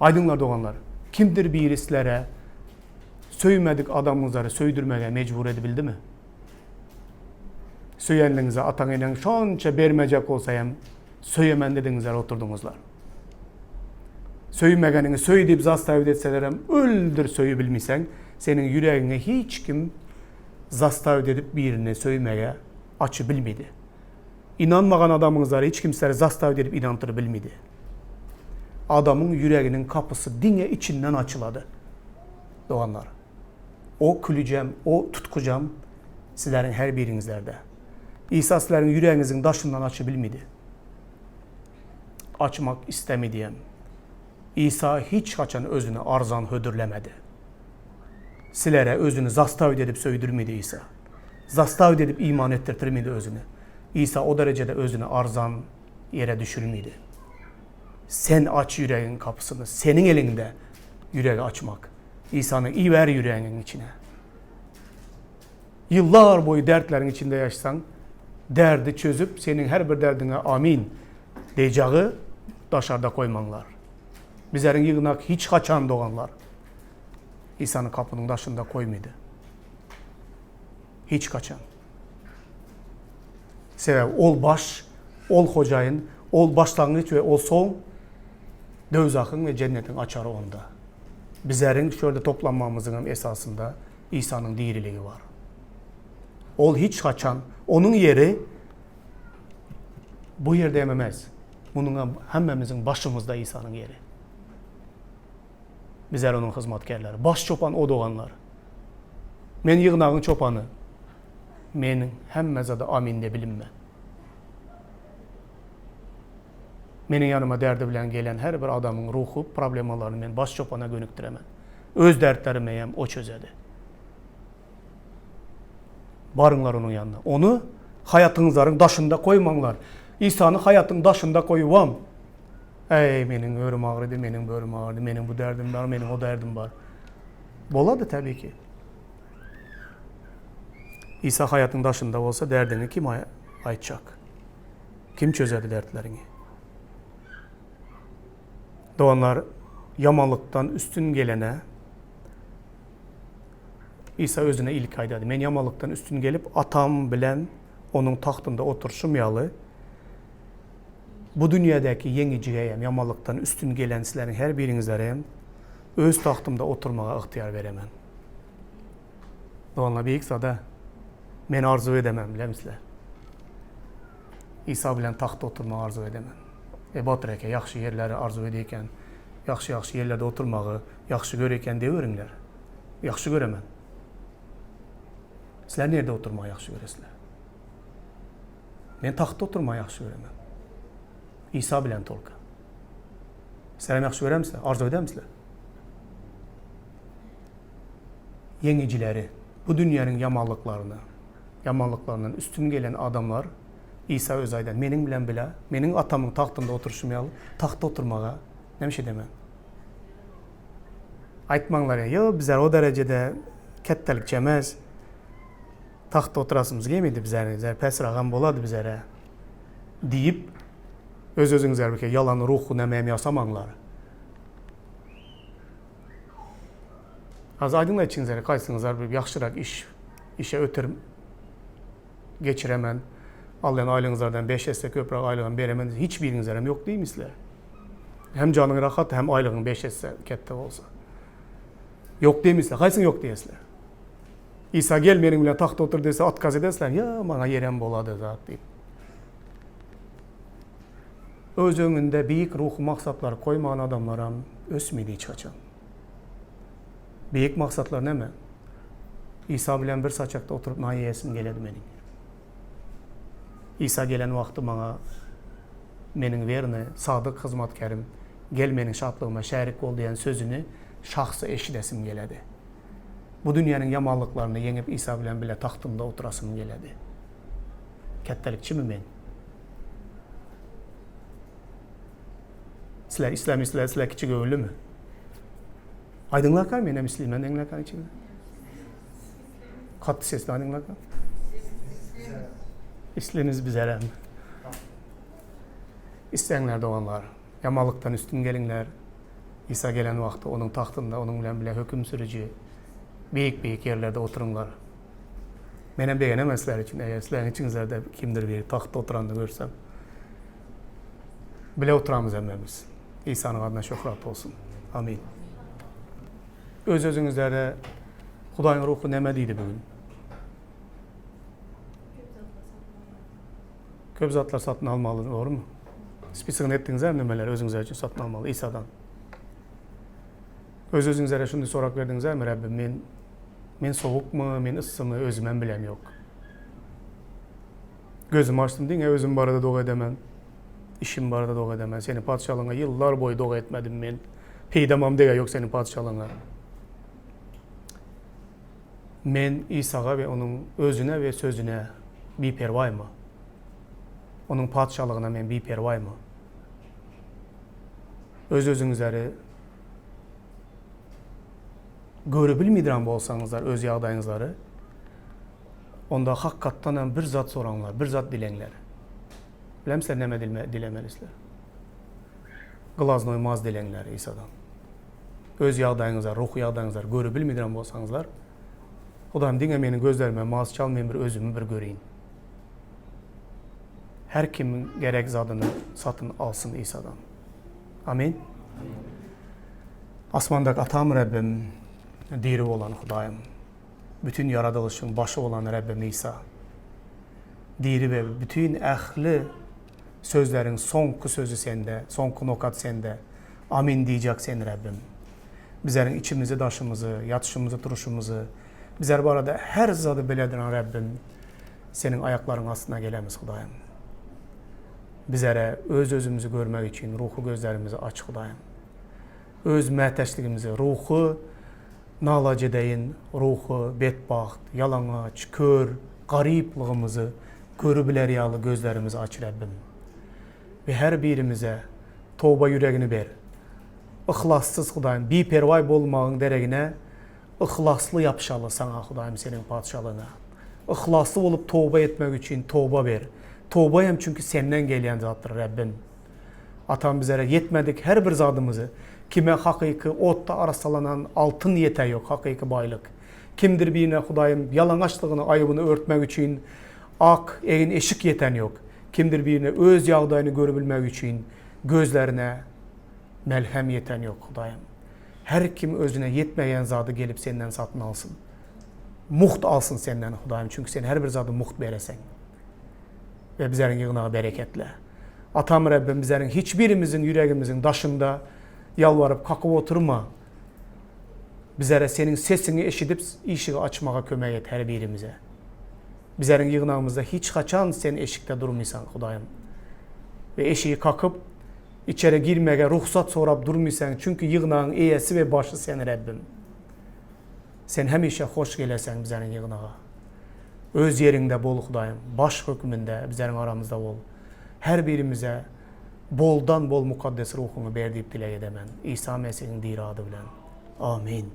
Aýdyňlar doganlar, kimdir biri sizlere söýmedik adamyňyzlary söýdürmege mejbur edibildimi? Söýenligiňize ataň-eneň şonça bermejek bolsa hem söýemen dediňizler oturdyňyzlar. Söýmegeniňi söý diýip zastavit etselerem öldür söýübilmiseň, seniň ýüregiňe hiç kim zastavit edip birini söýmege açy bilmedi. Ynanmagan adamyňyzlary hiç kim sizleri zastavit edip ynantyr bilmedi. Adamyň ýüreginiň kapysy diňe içinden açylady. Doganlar, o külüjem, o tutkujem sizleriň her biriňizlerde. Isa sizleriň ýüregiňiziň daşyndan açy bilmedi. Açmak istemedi hem. Isa hiç haçan özüni arzan hödürlemedi. Silere özüni zastavit edip söýdürmedi Isa. Zastavit edip iman etdirtirmedi özüni. Isa o derejede özüni arzan ýere düşürmedi. Sen aç ýüregiň kapysyny, seniň eliňde ýüregi açmak. Isany iber ýüregiňiň içine. Ýyllar boýy dertleriň içinde ýaşsaň, derdi çözüp, seniň her bir derdiňe amin deýjagy daşarda goýmaňlar. Bizleriň ýygnak hiç haçan doganlar Isany gapynyň daşynda goýmady. Hiç haçan. Sebäbi ol baş, ol hojaýyn, ol başlangyç we ol soň döwzahyň we jennetiň açary onda. Bizleriň şu ýerde toplanmamyzyň hem esasynda Isanyň diriligi bar. Ol hiç haçan, onuň ýeri bu ýerde hem emes. Munuň hem hemmämiziň başymyzda Isanyň ýeri. Bizler onuň hyzmatkärleri. Baş çopan o doganlar. Men ýygnagyň çopany. Meniň hemme zada amin de bilimmen. Meniň ýanyma derdi bilen gelen her bir adamyň ruhy problemalaryny men baş çopana gönükdiremen. Öz dertlerimi hem o çözedi. Baryňlar onuň ýanyna. Ony haýatyňyzlaryň daşynda goýmaňlar. Isany haýatyň daşynda goýubam, Äý, meniň örüm agrydy, meniň börüm agyrdy, meniň bu derdim bar, meniň o derdim bar. Bolady täbii ki. Isa haýatyň daşynda bolsa derdiňi kim aýtjak? Kim çözedi dertleriňi? Doganlar, ýamanlykdan üstün gelene Isa özüne ilki aýdady. Men ýamanlykdan üstün gelip, Atam bilen onuň tagtynda oturyşym ýaly, bu dünýädäki ýeňijige hem, ýamanlykdan üstün gelen sizleriň her biriňizlere hem öz tagtymda oturmaga ygtyýar beremen. Doganlar, beýik zada. Men arzuw edemen, bilemisizler. Isa bilen tagtda oturmagy arzuw edemen. E, Batyr eke, ýagşy ýerleri arzuw edýän. Ýagşy-ýagşy ýerlerde oturmagy ýagşy görekän deweriňler. Ýagşy göremen. Sizler nirde oturmagy ýagşy göresizler? Men tagtda oturmagy ýagşy göremen. Isa bilen tolka. Sizler hem ýagşy göremisizler? Arzuw edämisizler? Ýeňijileri, bu dünýäniň ýamanlyklaryny, ýamanlyklaryndan üstün gelen adamlar Isa özi aýdar, Meniň bilen bile, meniň Atamyň tagtynda oturyşym ýaly, tagtda oturmaga näme iş edemen? Aýtmaňlar, Ýo, bizler o derejede ketdelikçi emes. Tagtda oturasymyz gelmedi bizäri, bizär pesragam bolady bizere diýip, öz-özüňize bir ýalan ruhy näme hem ýasamaňlar. Az aýdyňlar içiňizde kaýsyňyzlar bir ýagşyrak iş işe ötür geçiremen, alýan aýlygyňyzlardan beş esse köpräk aýlygam beremen hiç biriňizlerem ýok diýmisizler. Hem janyň rahat, hem aýlygyň beş esse ketde bolsa. Ýok diýmisizler. Haýsyň ýok diýesizler? Isa gel meniň bilen tagtda otur dese otkaz edersizler. Ýa maňa ýerem bolady zat diýip. Öz öňünde beýik ruhy maksatlary koýman adamlaram ösmedi hiç haçan. Beýik maksatlar näme? Isa bilen bir saçakda oturyp nan iýesim geledi meniň. Isa gelen wagty maňa meniň werny, sadyk hyzmatkärim, gel meniň şatlygyma şärik bol diýen sözüni şahsy eşidesim geledi. Bu dünýäniň ýamanlyklaryny ýeňip Isa bilen bile tagtynda oturasym geledi. Kätdelikçimi men? Sizler islemisizler, sizler kiçi göwünlimi? Aýdyňlaka, men hem isleýmen deňlaka içinde. Katty sesli aýdyňlaka. Islemiz bizerem. Isleňler doganlar, ýamanlykdan üstün geliňler. Isa gelen wagty onuň tagtynda onuň bilen bile höküm sürüji beýik-beýik ýerlerde oturyňlar. Menem begenemen sizler üçin, eger sizleriň içiňizlerde kimdir biri tagtda oturanyny görsem. Bile oturamyz hemmämiz. Isanyň adyna şöhrat bolsun. Amin. Öz-özüňizlere Hudaýyň Ruhy näme diýdi bu gün? Köp zatlar satyn almaly, dogrumy? Spisogyny etdiňizmi nämeler özüňizler üçin satyn almaly Isadan? Öz-özüňizlere şuny sorap berdiňizmi, Rabbim, men men sowukmy, men yssymy, özümem bilem ýok. Gözümi açdym, diňe özüm barada doga edemen. Işim barada doga edemen. Seniň patyşalygyňa ýyllar boýy doga etmedim men. Peýdamam dege ýok seniň patyşalygyňa. Men Isaga we onuň özüne we sözüne biperwaýmy? Onuň patyşalygyna men biperwaýmy? Öz-özüňizleri görebilmeýän bolsaňyzlar öz ýagdaýyňyzlary, onda hakykatdan hem bir zat soraňlar, bir zat dileňler. Bilemsizler näme dilemelisizler? Glaznoý maz dileňler Isadan. Öz ýagdaýyňyzlar, ruhy ýagdaýyňyzlary görebilmeýän bolsaňyzlar, Hudaýym diňe meniň gözlerime maz çal, men bir özümi bir göreýin. Her kimiň gerek zadyny satyn alsyn Isadan. Amin. Asmandaky Atam Rabbim, diri bolan Hudaýym, bütin ýaradylyşyň başy bolan Rabbim Isa. Diri we bütin ähli sözleriň soňky sözi sende, soňky nokat sende. Amin diýjek sen Rabbim. Bizleriň içimizi, daşymyzy, ýatyşymyzy, turuşymyzy, bizler barada her zady biledirän Rabbim, seniň aýaklaryň astyna gelemiz Hudaýym. Bizlere öz-özümizi görmek üçin ruhy gözlerimizi aç Hudaýym. Öz mätäçligimizi, ruhy nalajedeýin, ruhy betbagt, ýalaňaç, kör, garyplygymyzy görübiler ýaly gözlerimizi aç Rabbim. We her birimize toba ýüregini ber. Yhlassyz Hudaýym, biperwaý bolmagyň deregine yhlasly ýapyşaly Saňa Hudaýym Seniň patyşalygyňa. Yhlasly bolup toba etmek üçin toba ber. Toba hem çünki Senden gelýän zatdyr Rabbim. Atam bizlere ýetmedik her bir zadymyzy kime hakyky otda arassalanan altyn ýete ýok hakyky baýlyk. Kimdir birine Hudaýym ýalaňaçlygyny aýybyny örtmek üçin ak egin eşik ýeten ýok. Kimdir birine öz ýagdaýyny görübilmek üçin gözlerine melhem ýeten ýok Hudaýym. Her kim özüne ýetmeýän zady gelip senden satyn alsyn. Mugt alsyn senden Hudaýym, çünki sen her bir zady mugt bereseň. We bizleriň ýygnagy bereketle. Atam Rabbim bizleriň hiç birimiziň ýüregimiziň daşynda. ýalbaryp kakyp oturma. Bizlere Seniň sesiňi eşidip işigi açmaga kömek et her birimize. Bizleriň ýygnagymyzda hiç haçan Sen eşikde durmysaň, Hudaýym. We eşigi kakyp, içeri girmege rugsat sorap durmysaň, çünki ýygnagyň eýesi we başy Sen, Rebbim. Sen hemişe hoş gelerseň bizleriň ýygnaga. Öz ýeriňde bol, Hudaýym, baş hökmünde bizleriň aramyzda bol. Her birimize boldan bol Mukaddes Ruhuňy ber diýip dileg edemen. Isa Mesihiň diri ady bilen. Amin.